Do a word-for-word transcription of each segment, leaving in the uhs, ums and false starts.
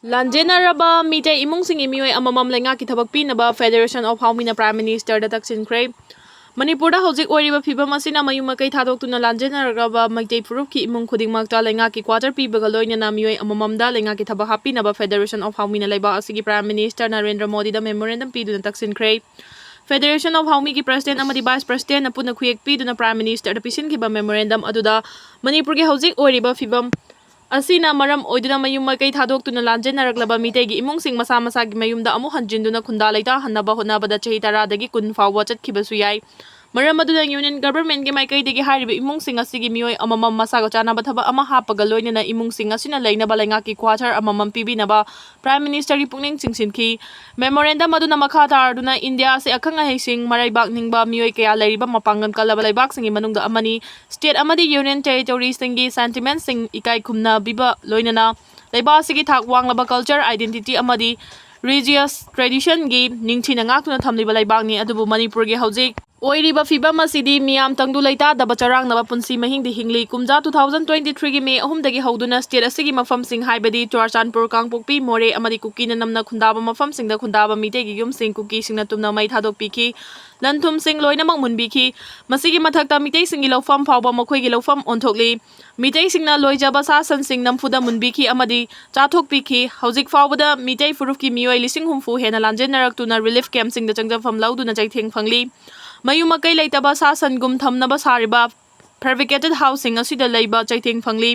ꯂꯥꯟꯖꯦꯟꯅꯔꯕ ꯃꯤꯇꯩ ꯏꯃꯨꯡꯁꯤꯡꯒꯤ ꯃꯤꯑꯣꯏ ꯑꯃꯃꯝ ꯂꯩꯉꯥꯛꯀꯤ ꯊꯕꯛ ꯄꯤꯅꯕ Federation of Haomi ꯅ Prime Minister ꯗ ꯇꯛꯁꯤꯟꯈ꯭ꯔꯦ꯫ ꯃꯅꯤꯄꯨꯔꯗ ꯍꯧꯖꯤꯛ ꯑꯣꯏꯔꯤꯕ ꯐꯤꯕꯝ ꯑꯁꯤꯅ ꯃꯌꯨꯝ ꯃꯀꯩ ꯊꯥꯗꯣꯛꯇꯨꯅ ꯂꯥꯟꯖꯦꯟꯅꯔꯛꯂꯕ ꯃꯩꯇꯩ ꯐꯨꯔꯨꯞꯀꯤ ꯏꯃꯨꯡ ꯈꯨꯗꯤꯡꯃꯛꯇ ꯂꯩꯉꯥꯛꯀꯤ quarter ꯄꯤꯕꯒ ꯂꯣꯏꯅꯅ ꯃꯤꯑꯣꯏ ꯑꯃꯃꯝꯗ ꯂꯩꯉꯥꯛꯀꯤ ꯊꯕꯛ ꯍꯥꯞꯄꯤꯅꯕ Federation of Haomi ꯅ ꯂꯩꯕꯥꯛ ꯑꯁꯤꯒꯤ Prime Minister ꯅꯔꯦꯟꯗ꯭ꯔ ꯃꯣꯗꯤꯗ memorandum ꯄꯤꯗꯨꯅ ꯇꯛꯁꯤꯟꯈ꯭ꯔꯦ꯫ Federation of Haomi ꯒꯤ President ꯑꯃꯗꯤ Vice President ꯅ ꯄꯨꯟꯅ ꯈꯨꯌꯦꯛ ꯄꯤꯗꯨꯅ Prime Minister ꯗ ꯄꯤꯁꯤꯟꯈꯤꯕ memorandum ꯑꯗꯨꯗ ꯃꯅꯤꯄꯨꯔꯒꯤ ꯍꯧꯖꯤꯛ ꯑꯣꯏꯔꯤꯕ ꯐꯤꯕꯝ ꯑꯁꯤꯅ ꯃꯔꯝ ꯑꯣꯏꯗꯨꯅ ꯃꯌꯨꯝ ꯃꯀꯩ ꯊꯥꯗꯣꯛꯇꯨꯅ ꯂꯥꯟꯖꯦꯟꯅꯔꯛꯂꯕ ꯃꯤꯇꯩꯒꯤ ꯏꯃꯨꯡꯁꯤꯡ ꯃꯁꯥ ꯃꯁꯥꯒꯤ ꯃꯌꯨꯝꯗ ꯑꯃꯨꯛ ꯍꯟꯖꯤꯟꯗꯨꯅ ꯈꯨꯟꯗꯥ ꯂꯩꯇꯥꯍꯟꯅꯕ ꯍꯣꯠꯅꯕꯗ ꯆꯍꯤ ꯇꯔꯥꯗꯒꯤ ꯀꯨꯟ ꯐꯥꯎꯕ ꯆꯠꯈꯤꯕꯁꯨ ꯌꯥꯏ꯫ ꯃꯔꯝ ꯑꯗꯨꯅ Union Government ꯀꯤ ꯃꯥꯏꯀꯩꯗꯒꯤ ꯍꯥꯏꯔꯤꯕ ꯏꯃꯨꯡꯁꯤꯡ ꯑꯁꯤꯒꯤ ꯃꯤꯑꯣꯏ ꯑꯃꯃꯝ ꯃꯁꯥꯒ ꯆꯥꯟꯅꯕ ꯊꯕꯛ ꯑꯃ ꯍꯥꯞꯄꯒ ꯂꯣꯏꯅꯅ ꯏꯃꯨꯡꯁꯤꯡ ꯑꯁꯤꯅ ꯂꯩꯅꯕ ꯂꯩꯉꯥꯛꯀꯤ quarter ꯑꯃꯃꯝ ꯄꯤꯕꯤꯅꯕ Prime Minister ꯒꯤ ꯄꯨꯛꯅꯤꯡ ꯆꯤꯡꯁꯤꯟꯈꯤ꯫ Memorandum ꯑꯗꯨꯅ ꯃꯈꯥ ꯇꯥꯔꯗꯨꯅ ꯏꯟꯗꯤꯌꯥ ꯑꯁꯤ ꯑꯈꯪ ꯑꯍꯩꯁꯤꯡ, ꯃꯔꯩꯕꯥꯛ ꯅꯤꯡꯕ ꯃꯤꯑꯣꯏ ꯀꯌꯥ ꯂꯩꯔꯤꯕ ꯃꯄꯥꯡꯒꯜ ꯀꯜꯂꯕ ꯂꯩꯕꯥꯛꯁꯤꯡꯒꯤ ꯃꯅꯨꯡꯗ ꯑꯃꯅꯤ꯫ State ꯑꯃꯗꯤ Union Territory ꯁꯤꯡꯒꯤ sentiment ꯁꯤꯡ ꯏꯀꯥꯏ ꯈꯨꯝꯅꯕꯤꯕ ꯂꯣꯏꯅꯅ ꯂꯩꯕꯥꯛ ꯑꯁꯤꯒꯤ ꯊꯥꯛ ꯋꯥꯡꯂꯕ culture, identity ꯑꯃꯗꯤ religious tradition ꯒꯤ ꯅꯤꯡꯊꯤꯅ ꯉꯥꯛꯇꯨꯅ ꯊꯝꯂꯤꯕ ꯂꯩꯕꯥꯛꯅꯤ꯫ ꯑꯗꯨꯕꯨ ꯃꯅꯤꯄꯨꯔꯒꯤ ꯍꯧꯖꯤꯛ ꯑꯣꯏꯔꯤꯕ ꯐꯤꯕꯝ ꯑꯁꯤꯗꯤ ꯃꯤꯌꯥꯝ ꯇꯪꯗꯨ ꯂꯩꯇꯥꯗꯕ ꯆꯔꯥꯡꯅꯕ ꯄꯨꯟꯁꯤ ꯃꯍꯤꯡꯗ ꯍꯤꯡꯂꯤ꯫ ꯀꯨꯝꯖꯥ two thousand twenty three ꯒꯤ May ꯑꯍꯨꯝꯗꯒꯤ ꯍꯧꯗꯨꯅ state ꯑꯁꯤꯒꯤ ꯃꯐꯝꯁꯤꯡ ꯍꯥꯏꯕꯗꯤ ꯆꯨꯔꯥꯆꯥꯟꯄꯨꯔ, ꯀꯥꯡꯄꯣꯛꯄꯤ, ꯃꯣꯔꯦ ꯑꯃꯗꯤ ꯀꯨꯀꯤꯅ ꯅꯝꯅ ꯈꯨꯟꯗꯥꯕ ꯃꯐꯝꯁꯤꯡꯗ ꯈꯨꯟꯗꯥꯕ ꯃꯤꯇꯩꯒꯤ ꯌꯨꯝꯁꯤꯡ ꯀꯨꯀꯤꯁꯤꯡꯅ ꯇꯨꯝꯅ ꯃꯩ ꯊꯥꯗꯣꯛꯄꯤꯈꯤ꯫ ꯂꯟ ꯊꯨꯝꯁꯤꯡ ꯂꯣꯏꯅꯃꯛ ꯃꯨꯟꯕꯤꯈꯤ꯫ ꯃꯁꯤꯒꯤ ꯃꯊꯛꯇ ꯃꯤꯇꯩꯁꯤꯡꯒꯤ ꯂꯧꯐꯝ ꯐꯥꯎꯕ ꯃꯈꯣꯏꯒꯤ ꯂꯧꯐꯝ ꯑꯣꯟꯊꯣꯛꯂꯤ꯫ ꯃꯤꯇꯩꯁꯤꯡꯅ ꯂꯣꯏꯖꯕ ꯁꯥ ꯁꯟꯁꯤꯡ ꯅꯝꯐꯨꯗ ꯃꯨꯟꯕꯤꯈꯤ ꯑꯃꯗꯤ ꯆꯥꯊꯣꯛꯄꯤꯈꯤ꯫ ꯍꯧꯖꯤꯛ ꯐꯥꯎꯕꯗ ꯃꯤꯇꯩ ꯐꯨꯔꯨꯞꯀꯤ ꯃꯤꯑꯣꯏ ꯂꯤꯁꯤꯡ ꯍꯨꯝꯐꯨ ꯍꯦꯟꯅ ꯂꯥꯟꯖꯦꯟꯅꯔꯛꯇꯨꯅ relief camp ꯁꯤꯡꯗ ꯆꯪꯖꯐꯝ ꯂꯧꯗꯨꯅ ꯆꯩꯊꯦꯡ ꯐꯪꯂꯤ꯫ ꯃꯌꯨꯝ ꯃꯀꯩ ꯂꯩꯇꯕ ꯁꯥ ꯁꯟꯒꯨꯝ ꯊꯝꯅꯕ ꯁꯥꯔꯤꯕ fabricated house ꯁꯤꯡ ꯑꯁꯤꯗ ꯂꯩꯕ ꯆꯩꯊꯦꯡ ꯐꯪꯂꯤ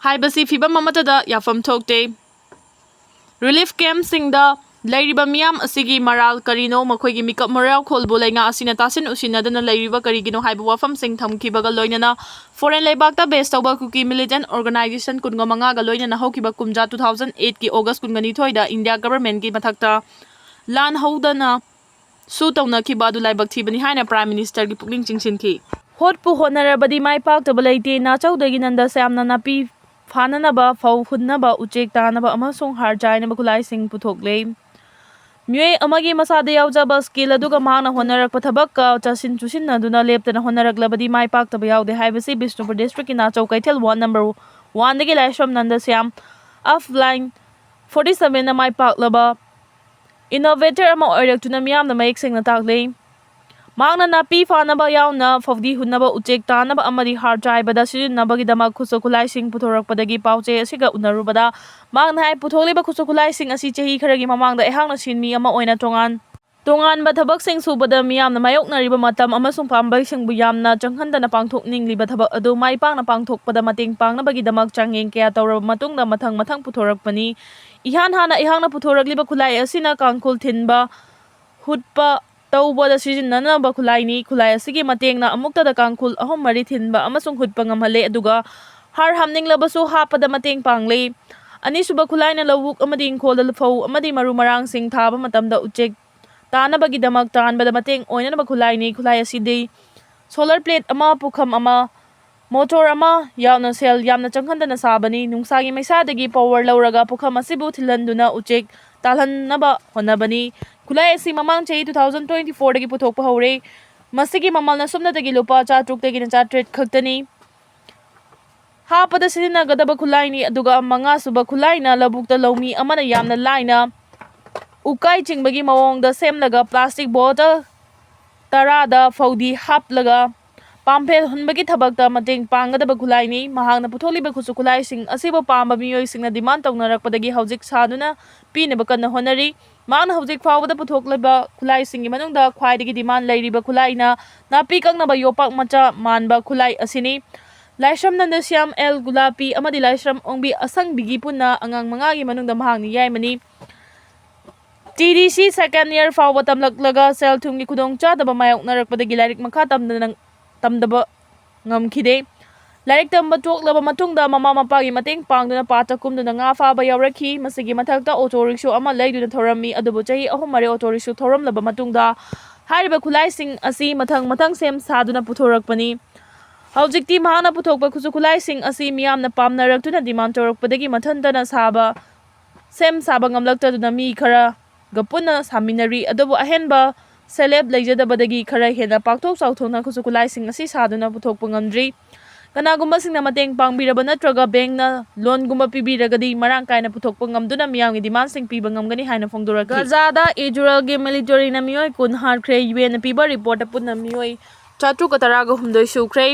ꯍꯥꯏꯕꯁꯤ ꯐꯤꯕꯝ ꯑꯃꯠꯇꯗ ꯌꯥꯐꯝ ꯊꯣꯛꯇꯦ꯫ Relief camp ꯁꯤꯡꯗ ꯂꯩꯔꯤꯕ ꯃꯤꯌꯥꯝ ꯑꯁꯤꯒꯤ ꯃꯔꯥꯜ ꯀꯔꯤꯅꯣ? ꯃꯈꯣꯏꯒꯤ ꯃꯤꯀꯞ ꯃꯔꯥꯎꯈꯣꯜꯕꯨ ꯂꯩꯉꯥꯛ ꯑꯁꯤꯅ ꯇꯥꯁꯤꯟ ꯎꯁꯤꯟꯅꯗꯅ ꯂꯩꯔꯤꯕ ꯀꯔꯤꯒꯤꯅꯣ ꯍꯥꯏꯕ ꯋꯥꯐꯝꯁꯤꯡ ꯊꯝꯈꯤꯕꯒ ꯂꯣꯏꯅꯅ foreign ꯂꯩꯕꯥꯛꯇ base ꯇꯧꯕ ꯀꯨꯀꯤ militant organization ꯀꯨꯟꯒ ꯃꯉꯥꯒ ꯂꯣꯏꯅꯅ ꯍꯧꯈꯤꯕ ꯀꯨꯝꯖꯥ two thousand eight ꯀꯤ August ꯀꯨꯟꯒ ꯅꯤꯊꯣꯏꯗ ꯏꯟꯗꯤꯌꯥ government ꯀꯤ ꯃꯊꯛꯇ ꯂꯥꯟ ꯍꯧꯗꯅ ꯁꯨ ꯇꯧꯅꯈꯤꯕ ꯑꯗꯨ ꯂꯥꯏꯕꯛ ꯊꯤꯕꯅꯤ ꯍꯥꯏꯅ Prime Minister ꯒꯤ ꯄꯨꯛꯅꯤꯡ ꯆꯤꯡꯁꯤꯟꯈꯤ꯫ ꯍꯣꯠꯄꯨ ꯍꯣꯠꯅꯔꯕꯗꯤ ꯃꯥꯏ ꯄꯥꯛꯇꯕ ꯂꯩꯇꯦ꯫ ꯅꯥꯆꯧꯗꯒꯤ ꯅꯟꯗ ꯁ꯭ꯌꯥꯝꯅ ꯅꯥꯄꯤ ꯐꯥꯅꯅꯕ, ꯐꯧ ꯍꯨꯟꯅꯕ, ꯎꯆꯦꯛ ꯇꯥꯅꯕ ꯑꯃꯁꯨꯡ ꯍꯥꯔ ꯆꯥꯏꯅꯕ ꯈꯨꯠꯂꯥꯏꯁꯤꯡ ꯄꯨꯊꯣꯛꯂꯦ꯫ ꯃꯤꯑꯣꯏ ꯑꯃꯒꯤ ꯃꯁꯥꯗ ꯌꯥꯎꯖꯕ skill ꯑꯗꯨꯒ ꯃꯍꯥꯛꯅ ꯍꯣꯠꯅꯔꯛꯄ ꯊꯕꯛꯀ ꯆꯥꯁꯤꯟ ꯆꯨꯁꯤꯟꯅꯗꯨꯅ ꯂꯦꯞꯇꯅ ꯍꯣꯠꯅꯔꯛꯂꯕꯗꯤ ꯃꯥꯏ ꯄꯥꯛꯇꯕ ꯌꯥꯎꯗꯦ ꯍꯥꯏꯕꯁꯤ ꯕꯤꯁꯅꯨꯄꯨꯔ district ꯀꯤ ꯅꯥꯆꯧ ꯀꯩꯊꯦꯜ ward number one ꯗꯒꯤ ꯂꯥꯏꯁ꯭ꯔꯝ ꯅꯟꯗ ꯁ꯭ꯌꯥꯝ ꯑꯐ ꯂꯥꯏꯟ ꯐꯣꯔꯇꯤ ꯁꯚꯦꯟꯅ ꯃꯥꯏ ꯄꯥꯛꯂꯕ innovator ꯑꯃ ꯑꯣꯏꯔꯛꯇꯨꯅ ꯃꯤꯌꯥꯝꯅ ꯃꯌꯦꯛ ꯁꯦꯡꯅ ꯇꯥꯛꯂꯤ꯫ ꯃꯍꯥꯛꯅ ꯅꯥꯄꯤ ꯐꯥꯅꯕ ꯌꯥꯎꯅ ꯐꯧꯗꯤ ꯍꯨꯟꯅꯕ, ꯎꯆꯦꯛ ꯇꯥꯅꯕ ꯑꯃꯗꯤ ꯍꯥꯔ ꯆꯥꯏꯕꯗ ꯁꯤꯖꯤꯟꯅꯕꯒꯤꯗꯃꯛ ꯈꯨꯠꯁꯨ ꯈꯨꯠꯂꯥꯏꯁꯤꯡ ꯄꯨꯊꯣꯔꯛꯄꯗꯒꯤ ꯄꯥꯎꯆꯦ ꯑꯁꯤꯒ ꯎꯅꯔꯨꯕꯗ ꯃꯍꯥꯛꯅ ꯍꯥꯏ, ꯄꯨꯊꯣꯛꯂꯤꯕ ꯈꯨꯠꯁꯨ ꯈꯨꯠꯂꯥꯏꯁꯤꯡ ꯑꯁꯤ ꯆꯍꯤ ꯈꯔꯒꯤ ꯃꯃꯥꯡꯗ ꯑꯩꯍꯥꯛꯅ ꯁꯤꯟꯃꯤ ꯑꯃ ꯑꯣꯏꯅ ꯇꯣꯉꯥꯟ ꯇꯣꯉꯥꯟꯕ ꯊꯕꯛꯁꯤꯡ ꯁꯨꯕꯗ ꯃꯤꯌꯥꯝꯅ ꯃꯥꯌꯣꯛꯅꯔꯤꯕ ꯃꯇꯝ ꯑꯃꯁꯨꯡ ꯄꯥꯝꯕꯩꯁꯤꯡꯕꯨ ꯌꯥꯝꯅ ꯆꯪꯍꯟꯗꯅ ꯄꯥꯡꯊꯣꯛꯅꯤꯡꯂꯤꯕ ꯊꯕꯛ ꯑꯗꯨ ꯃꯥꯏ ꯄꯥꯛꯅ ꯄꯥꯡꯊꯣꯛꯄꯗ ꯃꯇꯦꯡ ꯄꯥꯡꯅꯕꯒꯤꯗꯃꯛ ꯆꯥꯡꯌꯦꯡ ꯀꯌꯥ ꯇꯧꯔꯕ ꯃꯇꯨꯡꯗ ꯃꯊꯪ ꯃꯊꯪ ꯄꯨꯊꯣꯔꯛꯄꯅꯤ꯫ ꯏꯍꯥꯟ ꯍꯥꯟꯅ ꯑꯩꯍꯥꯛꯅ ꯄꯨꯊꯣꯔꯛꯂꯤꯕ ꯈꯨꯠꯂꯥꯏ ꯑꯁꯤꯅ ꯀꯥꯡꯈꯨꯜ ꯊꯤꯟꯕ, ꯍꯨꯠꯄ, ꯇꯧꯕꯗ ꯁꯤꯖꯤꯟꯅꯅꯕ ꯈꯨꯠꯂꯥꯏꯅꯤ꯫ ꯈꯨꯠꯂꯥꯏ ꯑꯁꯤꯒꯤ ꯃꯇꯦꯡꯅ ꯑꯃꯨꯛꯇꯗ ꯀꯥꯡꯈꯨꯜ ꯑꯍꯨꯝ ꯃꯔꯤ ꯊꯤꯟꯕ ꯑꯃꯁꯨꯡ ꯍꯨꯠꯄ ꯉꯝꯍꯜꯂꯦ, ꯑꯗꯨꯒ ꯍꯥꯔ ꯍꯥꯞꯅꯤꯡꯂꯕꯁꯨ ꯍꯥꯞꯄꯗ ꯃꯇꯦꯡ ꯄꯥꯡꯂꯦ꯫ ꯑꯅꯤꯁꯨꯕ ꯈꯨꯠꯂꯥꯏꯅ ꯂꯧꯕꯨꯛ ꯑꯃꯗꯤ ꯏꯪꯈꯣꯜꯗ ꯐꯧ ꯑꯃꯗꯤ ꯃꯔꯨ ꯃꯔꯥꯡꯁꯤꯡ ꯊꯥꯕ ꯃꯇꯝꯗ ꯎꯆꯦꯛ ꯇꯥꯅꯕꯒꯤꯗꯃꯛ ꯇꯥꯟꯕꯗ ꯃꯇꯦꯡ ꯑꯣꯏꯅꯅꯕ ꯈꯨꯠꯂꯥꯏꯅꯤ꯫ ꯈꯨꯠꯂꯥꯏ ꯑꯁꯤꯗꯤ ꯁꯣꯂꯔ ꯄ꯭ꯂꯦꯠ ꯑꯃ, ꯄꯨꯈꯝ ꯑꯃ, ꯃꯣꯇꯣꯔ ꯑꯃ ꯌꯥꯎꯅ ꯁꯦꯜ ꯌꯥꯝꯅ ꯆꯪꯍꯟꯗꯅ ꯁꯥꯕꯅꯤ꯫ ꯅꯨꯡꯁꯥꯒꯤ ꯃꯩꯁꯥꯗꯒꯤ ꯄꯥꯋꯔ ꯂꯧꯔꯒ ꯄꯨꯈꯝ ꯑꯁꯤꯕꯨ ꯊꯤꯜꯍꯟꯗꯨꯅ ꯎꯆꯦꯛ ꯇꯥꯜꯍꯟꯅꯕ ꯍꯣꯠꯅꯕꯅꯤ꯫ ꯈꯨꯠꯂꯥꯏ ꯑꯁꯤ ꯃꯃꯥꯡ ꯆꯍꯤ two thousand twenty fourꯗꯒꯤ ꯄꯨꯊꯣꯛꯄ ꯍꯧꯔꯦ꯫ ꯃꯁꯤꯒꯤ ꯃꯃꯜꯅ ꯁꯨꯞꯅꯇꯒꯤ ꯂꯨꯄꯥ ꯆꯥꯇ꯭ꯔꯨꯛꯇꯒꯤꯅ ꯆꯥꯇ꯭ꯔꯦꯠ ꯈꯛꯇꯅꯤ꯫ ꯍꯥꯞꯄꯗ ꯁꯤꯖꯤꯟꯅꯒꯗꯕ ꯈꯨꯠꯂꯥꯏꯅꯤ꯫ ꯑꯗꯨꯒ ꯃꯉꯥꯁꯨꯕ ꯈꯨꯠꯂꯥꯏꯅ ꯂꯧꯕꯨꯛꯇ ꯂꯧꯃꯤ ꯑꯃꯅ ꯌꯥꯝꯅ ꯂꯥꯏꯅ ꯎꯀꯥꯏ ꯆꯤꯡꯕꯒꯤ ꯃꯑꯣꯡꯗ ꯁꯦꯝꯂꯒ ꯄ꯭ꯂꯥꯁꯇꯤꯛ ꯕꯣꯇꯜ ꯇꯔꯥꯗ ꯐꯧꯗꯤ ꯍꯥꯞꯂꯒ ꯄꯥꯝꯐꯦꯜ ꯍꯨꯟꯕꯒꯤ ꯊꯕꯛꯇ ꯃꯇꯦꯡ ꯄꯥꯡꯒꯗꯕ ꯈꯨꯠꯂꯥꯏꯅꯤ꯫ ꯃꯍꯥꯛꯅ ꯄꯨꯊꯣꯛꯂꯤꯕ ꯈꯨꯠꯁꯨ ꯈꯨꯠꯂꯥꯏꯁꯤꯡ ꯑꯁꯤꯕꯨ ꯄꯥꯝꯕ ꯃꯤꯑꯣꯏꯁꯤꯡꯅ ꯗꯤꯃꯥꯟ ꯇꯧꯅꯔꯛꯄꯗꯒꯤ ꯍꯧꯖꯤꯛ ꯁꯥꯗꯨꯅ ꯄꯤꯅꯕ ꯀꯟꯅ ꯍꯣꯠꯅꯔꯤ꯫ ꯃꯍꯥꯛꯅ ꯍꯧꯖꯤꯛ ꯐꯥꯎꯕꯗ ꯄꯨꯊꯣꯛꯂꯤꯕ ꯈꯨꯠꯂꯥꯏꯁꯤꯡꯒꯤ ꯃꯅꯨꯡꯗ ꯈ꯭ꯋꯥꯏꯗꯒꯤ ꯗꯤꯃꯥꯟ ꯂꯩꯔꯤꯕ ꯈꯨꯠꯂꯥꯏꯅ ꯅꯥꯄꯤ ꯀꯛꯅꯕ ꯌꯣꯄꯥꯛ ꯃꯆꯥ ꯃꯥꯟꯕ ꯈꯨꯠꯂꯥꯏ ꯑꯁꯤꯅꯤ꯫ ꯂꯥꯏꯁ꯭ꯔꯝ ꯅꯟꯗꯁ꯭ꯌꯥꯝ ꯑꯦꯜ ꯒꯨꯂꯥꯄꯤ ꯑꯃꯗꯤ ꯂꯥꯏꯁ꯭ꯔꯝ ꯑꯣꯡꯕꯤ ꯑꯁꯪꯕꯤꯒꯤ ꯄꯨꯟꯅ ꯑꯉꯥꯡ ꯃꯉꯥꯒꯤ ꯃꯅꯨꯡꯗ ꯃꯍꯥꯛꯅ ꯌꯥꯏꯃꯅꯤ꯫ ꯇꯤ ꯗꯤ ꯁꯤ second year ꯐꯥꯎꯕ ꯇꯝꯂꯛꯂꯒ ꯁꯦꯜ ꯊꯨꯝꯒꯤ ꯈꯨꯗꯣꯡꯆꯥꯗꯕ ꯃꯥꯌꯣꯛꯅꯔꯛꯄꯗꯒꯤ ꯂꯥꯏꯔꯤꯛ ꯃꯈꯥ ꯇꯝꯗꯅ, ꯇꯝꯗꯕ ꯉꯝꯈꯤꯗꯦ꯫ ꯂꯥꯏꯔꯤꯛ ꯇꯝꯕ ꯇꯣꯛꯂꯕ ꯃꯇꯨꯡꯗ ꯃꯃꯥ ꯃꯄꯥꯒꯤ ꯃꯇꯦꯡ ꯄꯥꯡꯗꯨꯅ ꯄꯥꯠꯇ ꯀꯨꯝꯗꯨꯅ ꯉꯥ ꯐꯥꯕ ꯌꯥꯎꯔꯛꯈꯤ꯫ ꯃꯁꯤꯒꯤ ꯃꯊꯛꯇ ꯑꯣꯇꯣ ꯔꯤꯛꯁꯣ ꯑꯃ ꯂꯩꯗꯨꯅ ꯊꯧꯔꯝꯃꯤ, ꯑꯗꯨꯕꯨ ꯆꯍꯤ ꯑꯍꯨꯝ ꯃꯔꯤ ꯑꯣꯇꯣ ꯔꯤꯛꯁꯣ ꯊꯧꯔꯝꯂꯕ ꯃꯇꯨꯡꯗ ꯍꯥꯏꯔꯤꯕ ꯈꯨꯠꯂꯥꯏꯁꯤꯡ ꯑꯁꯤ ꯃꯊꯪ ꯃꯊꯪ ꯁꯦꯝ ꯁꯥꯗꯨꯅ ꯄꯨꯊꯣꯔꯛꯄꯅꯤ꯫ ꯍꯧꯖꯤꯛꯇꯤ ꯃꯍꯥꯛꯅ ꯄꯨꯊꯣꯛꯄ ꯈꯨꯠꯁꯨ ꯈꯨꯠꯂꯥꯏꯁꯤꯡ ꯑꯁꯤ ꯃꯤꯌꯥꯝꯅ ꯄꯥꯝꯅꯔꯛꯇꯨꯅ ꯗꯤꯃꯥꯟ ꯇꯧꯔꯛꯄꯗꯒꯤ ꯃꯊꯟꯇꯅ ꯁꯥꯕ, ꯁꯦꯝ ꯁꯥꯕ ꯉꯝꯂꯛꯇꯗꯨꯅ ꯃꯤ ꯈꯔꯒ ꯄꯨꯟꯅ ꯁꯥꯃꯤꯟꯅꯔꯤ꯫ ꯑꯗꯨꯕꯨ ꯑꯍꯦꯟꯕ ꯁꯦꯜꯞ ꯂꯩꯖꯗꯕꯗꯒꯤ ꯈꯔ ꯍꯦꯟꯅ ꯄꯥꯛꯊꯣꯛ ꯆꯥꯎꯊꯣꯛꯅ ꯈꯨꯠꯁꯨ ꯈꯨꯠꯂꯥꯏꯁꯤꯡ ꯑꯁꯤ ꯁꯥꯗꯨꯅ ꯄꯨꯊꯣꯛꯄ ꯉꯝꯗ꯭ꯔꯤ꯫ ꯀꯅꯥꯒꯨꯝꯕꯁꯤꯡꯅ ꯃꯇꯦꯡ ꯄꯥꯡꯕꯤꯔꯕ ꯅꯠꯇ꯭ꯔꯒ ꯕꯦꯡꯛꯅ ꯂꯣꯟꯒꯨꯝꯕ ꯄꯤꯕꯤꯔꯒꯗꯤ ꯃꯔꯥꯡ ꯀꯥꯏꯅ ꯄꯨꯊꯣꯛꯄ ꯉꯝꯗꯨꯅ ꯃꯤꯌꯥꯝꯒꯤ ꯗꯤꯃꯥꯟꯁꯤꯡ ꯄꯤꯕ ꯉꯝꯒꯅꯤ ꯍꯥꯏꯅ ꯐꯣꯡꯗꯣꯔꯛꯈꯤ꯫ ꯒꯖꯥꯗ ꯏꯖꯔꯦꯜꯒꯤ ꯃꯤꯂꯤꯇꯔꯤꯅ ꯃꯤꯑꯣꯏ ꯀꯨꯟ ꯍꯥꯠꯈ꯭ꯔꯦ꯫ ꯌꯨ ꯑꯦꯟꯅ ꯄꯤꯕ ꯔꯤꯄꯣꯔꯠꯇ ꯄꯨꯟꯅ ꯃꯤꯑꯣꯏ ꯆꯥꯇ꯭ꯔꯨꯛꯀ ꯇꯔꯥꯒ ꯍꯨꯝꯗꯣꯏ ꯁꯨꯈ꯭ꯔꯦ꯫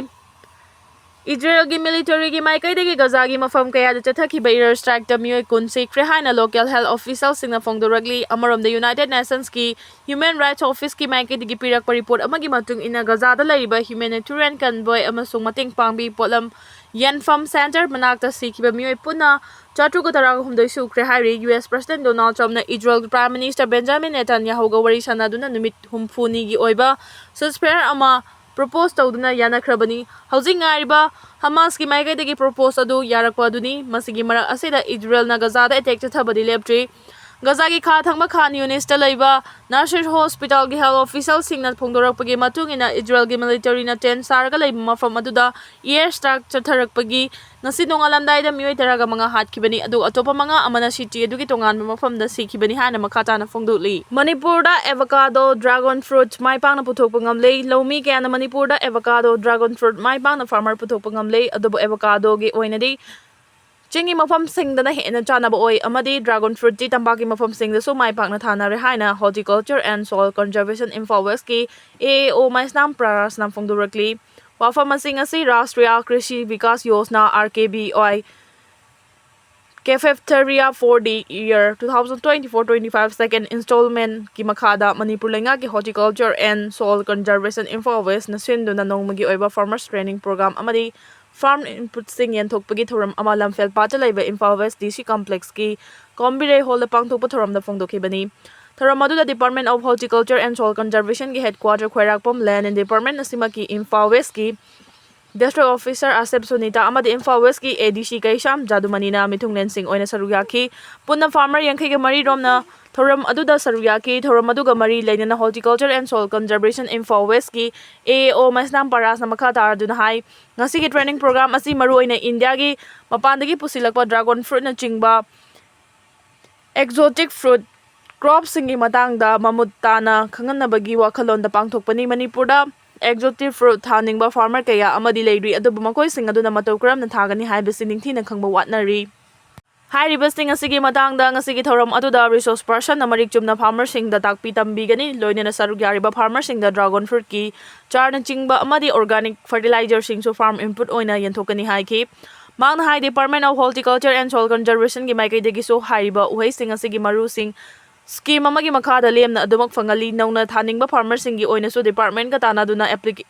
ꯏꯖꯔꯦꯜꯒꯤ ꯃꯤꯂꯤꯇꯔꯤꯒꯤ ꯃꯥꯏꯀꯩꯗꯒꯤ ꯒꯖꯥꯒꯤ ꯃꯐꯝ ꯀꯌꯥꯗ ꯆꯠꯊꯈꯤꯕ ꯏꯌꯔ ꯁ꯭ꯇ꯭ꯔꯥꯏꯛꯇ ꯃꯤꯑꯣꯏ ꯀꯨꯟ ꯁꯤꯈ꯭ꯔꯦ ꯍꯥꯏꯅ ꯂꯣꯀꯦꯜ ꯍꯦꯜꯊ ꯑꯣꯐꯤꯁꯤꯌꯦꯜꯁꯤꯡꯅ ꯐꯣꯡꯗꯣꯔꯛꯂꯤ꯫ ꯑꯃꯔꯣꯝꯗ, ꯌꯨꯅꯥꯏꯇꯦꯗ ꯅꯦꯁꯟꯁꯀꯤ ꯍ꯭ꯌꯨꯃꯦꯟ ꯔꯥꯏꯠꯁ ꯑꯣꯐꯤꯁꯀꯤ ꯃꯥꯏꯀꯩꯗꯒꯤ ꯄꯤꯔꯛꯄ ꯔꯤꯄꯣꯔꯠ ꯑꯃꯒꯤ ꯃꯇꯨꯡ ꯏꯟꯅ, ꯒꯖꯥꯗ ꯂꯩꯔꯤꯕ ꯍ꯭ꯌꯨꯃꯦꯅꯤꯇꯦꯔꯤꯌꯟ ꯀꯟꯚꯣꯏ ꯑꯃꯁꯨꯡ ꯃꯇꯦꯡ ꯄꯥꯡꯕꯤ ꯄꯣꯠꯂꯝ ꯌꯦꯟꯐꯝ ꯁꯦꯟꯇꯔ ꯃꯅꯥꯛꯇ ꯁꯤꯈꯤꯕ ꯃꯤꯑꯣꯏ ꯄꯨꯟꯅ ꯆꯥꯇ꯭ꯔꯨꯛꯀ ꯇꯔꯥꯒ ꯍꯨꯝꯗꯣꯏ ꯁꯨꯈ꯭ꯔꯦ ꯍꯥꯏꯔꯤ꯫ ꯌꯨ ꯑꯦꯁ ꯄ꯭ꯔꯁꯤꯗꯦꯟꯠ ꯗꯣꯅꯥꯜꯗ ꯇ꯭ꯔꯝꯞꯅ ꯏꯖꯔꯦꯜꯒꯤ ꯄ꯭ꯔꯥꯏꯝ ꯃꯤꯅꯤꯁꯇꯔ ꯕꯦꯟꯖꯥꯃꯤꯟ ꯅꯦꯇꯥꯟꯌꯥꯍꯨꯒ ꯋꯥꯔꯤ ꯁꯥꯟꯅꯗꯨꯅ ꯅꯨꯃꯤꯠ ꯍꯨꯝꯐꯨꯅꯤꯒꯤ ꯑꯣꯏꯕ ꯁꯤꯖꯐꯥꯌꯔ ꯑꯃ ꯄ꯭ꯔꯣꯄꯣꯖ ꯇꯧꯗꯨꯅ ꯌꯥꯅꯈ꯭ꯔꯕꯅꯤ꯫ ꯍꯧꯖꯤꯛ ꯉꯥꯏꯔꯤꯕ ꯍꯃꯥꯁꯀꯤ ꯃꯥꯏꯀꯩꯗꯒꯤ ꯄ꯭ꯔꯣꯄꯣꯖ ꯑꯗꯨ ꯌꯥꯔꯛꯄ ꯑꯗꯨꯅꯤ꯫ ꯃꯁꯤꯒꯤ ꯃꯔꯛ ꯑꯁꯤꯗ ꯏꯖꯔꯦꯜꯅ ꯒꯖꯥꯗ ꯑꯦꯇꯦꯛ ꯆꯠꯊꯕꯗꯤ ꯂꯦꯞꯇ꯭ꯔꯤ꯫ ꯒꯖꯥꯒꯤ ꯈꯥ ꯊꯪꯕ ꯈꯥꯟ ꯌꯨꯅꯤꯁꯇ ꯂꯩꯕ ꯅꯥꯁꯤꯔ ꯍꯣꯁꯄꯤꯇꯥꯜꯒꯤ ꯍꯦꯜꯊ ꯑꯣꯐꯤꯁꯤꯌꯦꯜꯁꯤꯡꯅ ꯐꯣꯡꯗꯣꯔꯛꯄꯒꯤ ꯃꯇꯨꯡ ꯏꯟꯅ, ꯏꯖꯔꯦꯜꯒꯤ ꯃꯤꯂꯤꯇꯔꯤꯅ ꯇꯦꯟꯠ ꯁꯥꯔꯒ ꯂꯩꯕ ꯃꯐꯝ ꯑꯗꯨꯗ ꯏꯌꯔ ꯁ꯭ꯇ꯭ꯔꯥꯏꯛ ꯆꯠꯊꯔꯛꯄꯒꯤ ꯉꯁꯤ ꯅꯣꯡꯉꯥꯜꯂꯝꯗꯥꯏꯗ ꯃꯤꯑꯣꯏ ꯇꯔꯥꯒ ꯃꯉꯥ ꯍꯥꯠꯈꯤꯕꯅꯤ, ꯑꯗꯨꯒ ꯑꯇꯣꯞꯄ ꯃꯉꯥ ꯑꯃꯅ ꯁꯤꯇꯤ ꯑꯗꯨꯒꯤ ꯇꯣꯉꯥꯟꯕ ꯃꯐꯝꯗ ꯁꯤꯈꯤꯕꯅꯤ ꯍꯥꯏꯅ ꯃꯈꯥ ꯇꯥꯅ ꯐꯣꯡꯗꯣꯛꯂꯤ꯫ ꯃꯅꯤꯄꯨꯔꯗ ꯑꯦꯚꯣꯀꯥꯗꯣ, ꯗ꯭ꯔꯥꯒꯣꯟ ꯐ꯭ꯔꯨꯠ ꯃꯥꯏ ꯄꯥꯛꯅ ꯄꯨꯊꯣꯛꯄ ꯉꯝꯂꯦ꯫ ꯂꯧꯃꯤ ꯀꯌꯥꯅ ꯃꯅꯤꯄꯨꯔꯗ ꯑꯦꯚꯣꯀꯥꯗꯣ, ꯗ꯭ꯔꯥꯒꯣꯟ ꯐ꯭ꯔꯨꯠ ꯃꯥꯏ ꯄꯥꯛꯅ ꯐꯥꯔꯃꯔ ꯄꯨꯊꯣꯛꯄ ꯉꯝꯂꯦ꯫ ꯑꯗꯨꯕꯨ ꯑꯦꯚꯣꯀꯥꯗꯣꯒꯤ ꯑꯣꯏꯅꯗꯤ ꯆꯤꯡꯒꯤ ꯃꯐꯝꯁꯤꯡꯗꯅ ꯍꯦꯟꯅ ꯆꯥꯅꯕ ꯑꯣꯏ ꯑꯃꯗꯤ ꯗ꯭ꯔꯥꯒꯣꯟ ꯐ꯭ꯔꯨꯠꯇꯤ ꯇꯝꯄꯥꯛꯀꯤ ꯃꯐꯝꯁꯤꯡꯗꯁꯨ ꯃꯥꯏ ꯄꯥꯛꯅ ꯊꯥꯅꯔꯦ ꯍꯥꯏꯅ Horticulture and Soil Conservation Imphal Westꯀꯤ A A O ꯃꯩꯁꯅꯥꯝ ꯄ꯭ꯔꯥꯁꯅ ꯐꯣꯡꯗꯣꯔꯛꯂꯤ꯫ ꯋꯥꯐꯝꯁꯤꯡ ꯑꯁꯤ ꯔꯥꯁꯇ꯭ꯔꯤꯌꯥ ꯀ꯭ꯔꯤꯁꯤ Vikas Yojana, R K B Y, Cafeteria for the Year two thousand twenty-four twenty-five second installmentꯀꯤ ꯃꯈꯥꯗ ꯃꯅꯤꯄꯨꯔ ꯂꯩꯉꯥꯛꯀꯤ Horticulture and Soil Conservation Imphal Westꯅ ꯁꯤꯟꯗꯨꯅ ꯅꯣꯡꯃꯒꯤ ꯑꯣꯏꯕ Farmers Training Program ꯑꯃꯗꯤ ꯐꯥꯔꯝ ꯏꯟꯄꯨꯠꯁꯤꯡ ꯌꯦꯟꯊꯣꯛꯄꯒꯤ ꯊꯧꯔꯝ ꯑꯃ ꯂꯝꯐꯦꯜ ꯄꯥꯠꯇ ꯂꯩꯕ ꯏꯝꯐꯥꯜ ꯋꯦꯁ D C complexꯀꯤ ꯀꯣꯝꯕꯤꯔꯩ ꯍꯣꯜꯗ ꯄꯥꯡꯊꯣꯛꯄ ꯊꯧꯔꯝꯗ ꯐꯣꯡꯗꯣꯛꯈꯤꯕꯅꯤ꯫ ꯊꯧꯔꯝ ꯑꯗꯨꯗ Department of Horticulture and Soil Conservationꯒꯤ headquarter ꯈ꯭ꯋꯥꯏꯔꯥꯛꯄꯝ Land and Department ꯑꯁꯤꯃꯛꯀꯤ ꯏꯝꯐꯥꯜ ꯋꯦꯁꯀꯤ District Officer ꯑꯁꯦꯞ ꯁꯨꯅꯤꯇꯥ ꯑꯃꯗꯤ ꯏꯝꯐꯥꯜ ꯋꯦꯁꯀꯤ A D C ꯀꯩꯁꯥꯝ ꯖꯥꯗꯨꯃꯅꯤꯅ ꯃꯤꯊꯨꯡꯂꯦꯟꯁꯤꯡ ꯑꯣꯏꯅ ꯁꯔꯨꯛ ꯌꯥꯈꯤ꯫ ꯄꯨꯟꯅ ꯐꯥꯔꯃꯔ ꯌꯥꯡꯈꯩꯒ ꯃꯔꯤ ꯔꯣꯝꯅ ꯊꯧꯔꯝ ꯑꯗꯨꯗ ꯁꯔꯨꯛ ꯌꯥꯈꯤ꯫ ꯊꯧꯔꯝ ꯑꯗꯨꯒ ꯃꯔꯤ ꯂꯩꯅꯅ Horticulture and Soil Conservation Imphal ꯋꯦꯁꯀꯤ A A O ꯃꯩꯁꯅꯥꯝ ꯄꯔꯥꯁꯅ ꯃꯈꯥ ꯇꯥꯔꯗꯨꯅ ꯍꯥꯏ, ꯉꯁꯤꯒꯤ training program ꯑꯁꯤ ꯃꯔꯨꯑꯣꯏꯅ ꯏꯟꯗꯤꯌꯥꯒꯤ ꯃꯄꯥꯟꯗꯒꯤ ꯄꯨꯁꯤꯜꯂꯛꯄ ꯗ꯭ꯔꯥꯒꯣꯟ ꯐ꯭ꯔꯨꯠꯅꯆꯤꯡꯕ ꯑꯦꯛꯖꯣꯇꯤꯛ ꯐ꯭ꯔꯨꯠ ꯀ꯭ꯔꯣꯞꯁꯤꯡꯒꯤ ꯃꯇꯥꯡꯗ ꯃꯃꯨꯠ ꯇꯥꯅ ꯈꯪꯍꯟꯅꯕꯒꯤ ꯋꯥꯈꯜꯂꯣꯟꯗ ꯄꯥꯡꯊꯣꯛꯄꯅꯤ꯫ ꯃꯅꯤꯄꯨꯔꯗ ꯑꯦꯛꯖꯣꯇꯤꯛ ꯐ꯭ꯔꯨꯠ ꯊꯥꯅꯤꯡꯕ ꯐꯥꯔꯃꯔ ꯀꯌꯥ ꯑꯃꯗꯤ ꯂꯩꯔꯤ, ꯑꯗꯨꯕꯨ ꯃꯈꯣꯏꯁꯤꯡ ꯑꯗꯨꯅ ꯃꯇꯧ ꯀꯔꯝꯅ ꯊꯥꯒꯅꯤ ꯍꯥꯏꯕꯁꯤ ꯅꯤꯡꯊꯤꯅ ꯈꯪꯕ ꯋꯥꯠꯅꯔꯤ꯫ ꯍꯥꯏꯔꯤꯕꯁꯤꯡ ꯑꯁꯤꯒꯤ ꯃꯇꯥꯡꯗ ꯉꯁꯤꯒꯤ ꯊꯧꯔꯝ ꯑꯗꯨꯗ ꯔꯤꯁꯣꯔꯁ ꯄꯔꯁꯟꯅ ꯃꯔꯤꯛ ꯆꯨꯝꯅ ꯐꯥꯔꯃꯔꯁꯤꯡꯗ ꯇꯥꯛꯄꯤ ꯇꯝꯕꯤꯒꯅꯤ, ꯂꯣꯏꯅꯅ ꯁꯔꯨꯛ ꯌꯥꯔꯤꯕ ꯐꯥꯔꯃꯔꯁꯤꯡꯗ ꯗ꯭ꯔꯥꯒꯣꯟ ꯐ꯭ꯔꯨꯠꯀꯤ ꯆꯥꯔꯅꯆꯤꯡꯕ ꯑꯃꯗꯤ ꯑꯣꯔꯒꯥꯅꯤꯛ ꯐꯔꯇꯤꯂꯥꯏꯖꯔꯁꯤꯡꯁꯨ ꯐꯥꯔꯝ ꯏꯟꯄꯨꯠ ꯑꯣꯏꯅ ꯌꯦꯟꯊꯣꯛꯀꯅꯤ ꯍꯥꯏꯈꯤ꯫ ꯃꯍꯥꯛꯅ ꯍꯥꯏ, Department of Horticulture and Soil Conservationꯒꯤ ꯃꯥꯏꯀꯩꯗꯒꯤꯁꯨ ꯍꯥꯏꯔꯤꯕ ꯎꯍꯩꯁꯤꯡ ꯑꯁꯤꯒꯤ ꯃꯔꯨꯁꯤꯡ ꯁ꯭ꯀꯤꯝ ꯑꯃꯒꯤ ꯃꯈꯥꯗ ꯂꯦꯝꯅ ꯑꯗꯨꯃꯛ ꯐꯪꯍꯜꯂꯤ꯫ ꯅꯧꯅ ꯊꯥꯅꯤꯡꯕ ꯐꯥꯔꯃꯔꯁꯤꯡꯒꯤ ꯑꯣꯏꯅꯁꯨ ꯗꯤꯄꯥꯔꯠꯃꯦꯟꯠꯀ ꯇꯥꯟꯅꯗꯨꯅ ꯑꯦꯄ꯭ꯂꯤꯀꯦ-,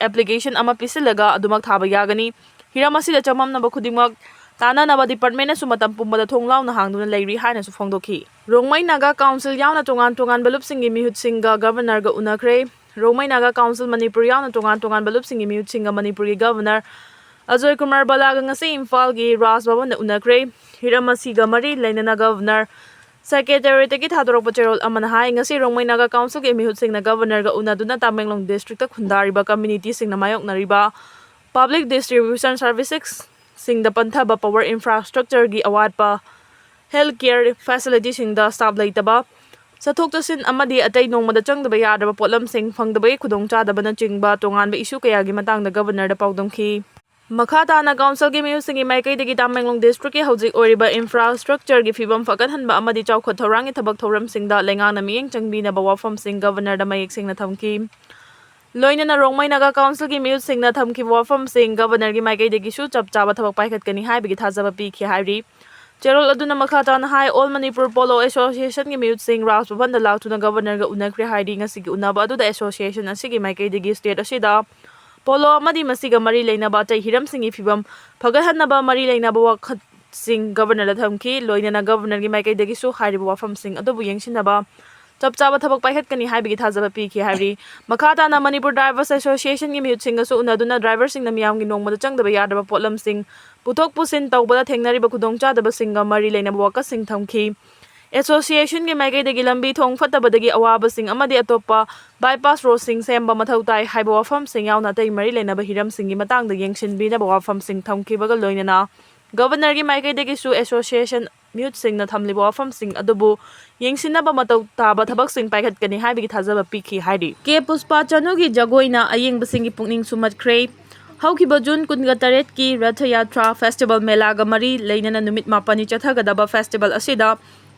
ꯑꯦꯄ꯭ꯂꯤꯀꯦꯁꯟ ꯑꯃ ꯄꯤꯁꯤꯜꯂꯒ ꯑꯗꯨꯃꯛ ꯊꯥꯕ ꯌꯥꯒꯅꯤ꯫ ꯍꯤꯔꯝ ꯑꯁꯤꯗ ꯆꯃꯝꯅꯕ ꯈꯨꯗꯤꯡꯃꯛ ꯇꯥꯟꯅꯅꯕ ꯗꯤꯄꯥꯔꯠꯃꯦꯟꯠꯅꯁꯨ ꯃꯇꯝ ꯄꯨꯝꯕꯗ ꯊꯣꯡ ꯂꯥꯎꯅ ꯍꯥꯡꯗꯨꯅ ꯂꯩꯔꯤ ꯍꯥꯏꯅꯁꯨ ꯐꯣꯡꯗꯣꯛꯈꯤ꯫ ꯔꯣꯡꯃꯩ ꯅꯥꯒꯥ ꯀꯥꯎꯟꯁꯤꯜ ꯌꯥꯎꯅ ꯇꯣꯉꯥꯟ ꯇꯣꯉꯥꯟꯕ ꯂꯨꯞꯁꯤꯡꯒꯤ ꯃꯤꯍꯨꯠꯁꯤꯡꯒ ꯒꯕꯔꯅꯔꯒ ꯎꯅꯈ꯭ꯔꯦ꯫ ꯔꯣꯡꯃꯩ ꯅꯥꯒꯥ ꯀꯥꯎꯟꯁꯤꯜ ꯃꯅꯤꯄꯨꯔ ꯌꯥꯎꯅ ꯇꯣꯉꯥꯟ ꯇꯣꯉꯥꯟꯕ ꯂꯨꯞꯁꯤꯡꯒꯤ ꯃꯤꯍꯨꯠꯁꯤꯡꯒ ꯃꯅꯤꯄꯨꯔꯒꯤ ꯒꯕꯔꯅꯔ ꯑꯖꯣꯏ ꯀꯨꯃꯥꯔ ꯕꯂꯥꯒ ꯉꯁꯤ ꯏꯝꯐꯥꯜꯒꯤ ꯔꯥꯖ ꯚꯕꯟꯗ ꯎꯅꯈ꯭ꯔꯦ꯫ ꯍꯤꯔꯝ ꯑꯁꯤꯒ ꯃꯔꯤ ꯂꯩꯅꯅ ꯒꯕꯔꯅꯔ ꯁꯦꯀ꯭ꯔꯦꯇꯦꯔꯤꯌꯦꯠꯇꯒꯤ ꯊꯥꯗꯣꯔꯛꯄ ꯆꯦꯔꯣꯜ ꯑꯃꯅ ꯍꯥꯏ, ꯉꯁꯤ ꯔꯣꯡꯃꯩ ꯅꯥꯒꯥ ꯀꯥꯎꯟꯁꯤꯜꯒꯤ ꯃꯤꯍꯨꯠꯁꯤꯡꯅ ꯒꯕꯔꯅꯔꯒ ꯎꯅꯗꯨꯅ ꯇꯥꯃꯦꯡꯂꯣꯡ ꯗꯤꯁꯇ꯭ꯔꯤꯛꯇ ꯈꯨꯟꯗꯥꯔꯤꯕ ꯀꯝꯃ꯭ꯌꯨꯅꯤꯇꯤꯁꯤꯡꯅ ꯃꯥꯌꯣꯛꯅꯔꯤꯕ ꯄꯕ꯭ꯂꯤꯛ ꯗꯤꯁꯇ꯭ꯔꯤꯕ꯭ꯌꯨꯁꯟ ꯁꯔꯚꯤꯁꯦꯁꯁꯤꯡꯗ ꯄꯟꯊꯕ, ꯄꯋꯥꯔ ꯏꯟꯐ꯭ꯔꯥꯁ꯭ꯇ꯭ꯔꯛꯆꯔꯒꯤ ꯑꯋꯥꯠꯄ, ꯍꯦꯜꯊ ꯀꯦꯌꯔ ꯐꯦꯁꯤꯂꯤꯇꯤꯁꯤꯡꯗ ꯁ꯭ꯇꯥꯐ ꯂꯩꯇꯕ, ꯆꯠꯊꯣꯛ ꯆꯠꯁꯤꯟ ꯑꯃꯗꯤ ꯑꯇꯩ ꯅꯣꯡꯃꯗ ꯆꯪꯗꯕ ꯌꯥꯗ꯭ꯔꯕ ꯄꯣꯠꯂꯝꯁꯤꯡ ꯐꯪꯗꯕꯒꯤ ꯈꯨꯗꯣꯡꯆꯥꯗꯕꯅꯆꯤꯡꯕ ꯇꯣꯉꯥꯟꯕ ꯏꯁꯨ ꯀꯌꯥꯒꯤ ꯃꯇꯥꯡꯗ ꯒꯕꯔꯅꯔꯗ ꯄꯥꯎꯗꯝꯈꯤ꯫ ꯃꯈꯥ ꯇꯥꯅ ꯀꯥꯎꯟꯁꯤꯜꯒꯤ ꯃꯤꯑꯣꯏꯁꯤꯡꯒꯤ ꯃꯥꯏꯀꯩꯗꯒꯤ ꯇꯥꯃꯦꯡꯂꯣꯡ ꯗꯤꯁꯇ꯭ꯔꯤꯛꯀꯤ ꯍꯧꯖꯤꯛ ꯑꯣꯏꯔꯤꯕ ꯏꯟꯐ꯭ꯔꯥꯁ꯭ꯇ꯭ꯔꯛꯆꯔꯒꯤ ꯐꯤꯕꯝ ꯐꯒꯠꯍꯟꯕ ꯑꯃꯗꯤ ꯆꯥꯎꯈꯠ ꯊꯧꯔꯥꯡꯒꯤ ꯊꯕꯛ ꯊꯧꯔꯝꯁꯤꯡꯗ ꯂꯩꯉꯥꯛꯅ ꯃꯤꯠꯌꯦꯡ ꯆꯪꯕꯤꯅꯕ ꯋꯥꯐꯝꯁꯤꯡ ꯒꯕꯔꯅꯔꯗ ꯃꯌꯦꯛ ꯁꯦꯡꯅ ꯊꯝꯈꯤ꯫ ꯂꯣꯏꯅꯅ ꯔꯣꯡꯃꯩ ꯅꯥꯒꯥ ꯀꯥꯎꯟꯁꯤꯜꯒꯤ ꯃꯤꯍꯨꯠꯁꯤꯡꯅ ꯊꯝꯈꯤꯕ ꯋꯥꯐꯝꯁꯤꯡ ꯒꯕꯔꯅꯔꯒꯤ ꯃꯥꯏꯀꯩꯗꯒꯤꯁꯨ ꯆꯞ ꯆꯥꯕ ꯊꯕꯛ ꯄꯥꯏꯈꯠꯀꯅꯤ ꯍꯥꯏꯕꯒꯤ ꯊꯥꯖꯕ ꯄꯤꯈꯤ ꯍꯥꯏꯔꯤ꯫ ꯆꯦꯔꯣꯜ ꯑꯗꯨꯅ ꯃꯈꯥ ꯇꯥꯅ ꯍꯥꯏ, ꯑꯣꯜ ꯃꯅꯤꯄꯨꯔ ꯄꯣꯂꯣ ꯑꯦꯁꯣꯁꯤꯌꯦꯁꯟꯒꯤ ꯃꯤꯍꯨꯠꯁꯤꯡ ꯔꯥꯖ ꯚꯕꯟꯗ ꯂꯥꯛꯇꯨꯅ ꯒꯕꯔꯅꯔꯒ ꯎꯅꯈ꯭ꯔꯦ ꯍꯥꯏꯔꯤ꯫ ꯉꯁꯤꯒꯤ ꯎꯅꯕ ꯑꯗꯨꯗ ꯑꯦꯁꯣꯁꯤꯌꯦꯁꯟ ꯑꯁꯤꯒꯤ ꯃꯥꯏꯀꯩꯗꯒꯤ ꯁ꯭ꯇꯦꯠ ꯑꯁꯤꯗ ꯄꯣꯂꯣ ꯑꯃꯗꯤ ꯃꯁꯤꯒ ꯃꯔꯤ ꯂꯩꯅꯕ ꯑꯇꯩ ꯍꯤꯔꯝꯁꯤꯡꯒꯤ ꯐꯤꯕꯝ ꯐꯒꯠꯍꯟꯅꯕ ꯃꯔꯤ ꯂꯩꯅꯕ ꯋꯥꯈꯜꯁꯤꯡ ꯒꯕꯔꯅꯔꯗ ꯊꯝꯈꯤ꯫ ꯂꯣꯏꯅꯅ ꯒꯕꯔꯅꯔꯒꯤ ꯃꯥꯏꯀꯩꯗꯒꯤꯁꯨ ꯍꯥꯏꯔꯤꯕ ꯋꯥꯐꯝꯁꯤꯡ ꯑꯗꯨꯕꯨ ꯌꯦꯡꯁꯤꯟꯅꯕ ꯆꯞ ꯆꯥꯕ ꯊꯕꯛ ꯄꯥꯏꯈꯠꯀꯅꯤ ꯍꯥꯏꯕꯒꯤ ꯊꯥꯖꯕ ꯄꯤꯈꯤ ꯍꯥꯏꯔꯤ꯫ ꯃꯈꯥ ꯇꯥꯅ ꯃꯅꯤꯄꯨꯔ ꯗ꯭ꯔꯥꯏꯚꯔꯁ ꯑꯦꯁꯣꯁꯤꯌꯦꯁꯟꯒꯤ ꯃꯤꯍꯨꯠꯁꯤꯡꯒꯁꯨ ꯎꯅꯗꯨꯅ ꯗ꯭ꯔꯥꯏꯚꯔꯁꯤꯡꯅ ꯃꯤꯌꯥꯝꯒꯤ ꯅꯣꯡꯃꯗ ꯆꯪꯗꯕ ꯌꯥꯗ꯭ꯔꯕ ꯄꯣꯠꯂꯝꯁꯤꯡ ꯄꯨꯊꯣꯛ ꯄꯨꯁꯤꯟ ꯇꯧꯕꯗ ꯊꯦꯡꯅꯔꯤꯕ ꯈꯨꯗꯣꯡꯆꯥꯗꯕꯁꯤꯡꯒ ꯃꯔꯤ ꯂꯩꯅꯕ ꯋꯥꯀꯠꯁꯤꯡ ꯊꯝꯈꯤ꯫ ꯑꯦꯁꯣꯁꯤꯌꯦꯁꯟꯒꯤ ꯃꯥꯏꯀꯩꯗꯒꯤ ꯂꯝꯕꯤ ꯊꯣꯡ ꯐꯠꯇꯕꯗꯒꯤ ꯑꯋꯥꯕꯁꯤꯡ ꯑꯃꯗꯤ ꯑꯇꯣꯞꯄ ꯕꯥꯏꯄꯥꯁ ꯔꯣꯗꯁꯤꯡ ꯁꯦꯝꯕ ꯃꯊꯧ ꯇꯥꯏ ꯍꯥꯏꯕ ꯋꯥꯐꯝꯁꯤꯡ ꯌꯥꯎꯅ ꯑꯇꯩ ꯃꯔꯤ ꯂꯩꯅꯕ ꯍꯤꯔꯝꯁꯤꯡꯒꯤ ꯃꯇꯥꯡꯗ ꯌꯦꯡꯁꯤꯟꯕꯤꯅꯕ ꯋꯥꯐꯝꯁꯤꯡ ꯊꯝꯈꯤꯕꯒ ꯂꯣꯏꯅꯅ ꯒꯕꯔꯅꯔꯒꯤ ꯃꯥꯏꯀꯩꯗꯒꯤꯁꯨ ꯑꯦꯁꯣꯁꯤꯌꯦꯁꯟ ꯃꯤꯍꯨꯠꯁꯤꯡꯅ ꯊꯝꯂꯤꯕ ꯋꯥꯐꯝꯁꯤꯡ ꯑꯗꯨꯕꯨ ꯌꯦꯡꯁꯤꯟꯅꯕ ꯃꯇꯧ ꯇꯥꯕ ꯊꯕꯛꯁꯤꯡ ꯄꯥꯏꯈꯠꯀꯅꯤ ꯍꯥꯏꯕꯒꯤ ꯊꯥꯖꯕ ꯄꯤꯈꯤ ꯍꯥꯏꯔꯤ꯫ ꯀꯦ ꯄꯨꯁꯄꯥ ꯆꯅꯨꯒꯤ ꯖꯒꯣꯏꯅ ꯑꯌꯦꯡꯕꯁꯤꯡꯒꯤ ꯄꯨꯛꯅꯤꯡ ꯁꯨꯝꯍꯠꯈ꯭ꯔꯦ꯫ ꯍꯧꯈꯤꯕ ꯖꯨꯟ ꯀꯨꯟꯒ ꯇꯔꯦꯠꯀꯤ ꯔꯊ ꯌꯥꯇ꯭ꯔꯥ ꯐꯦꯁꯇꯤꯚꯦꯜ ꯃꯦꯂꯥꯒ ꯃꯔꯤ ꯂꯩꯅꯅ ꯅꯨꯃꯤꯠ ꯃꯥꯄꯟꯅꯤ ꯆꯠꯊꯒꯗꯕ ꯐꯦꯁꯇꯤꯚꯦꯜ ꯑꯁꯤꯗ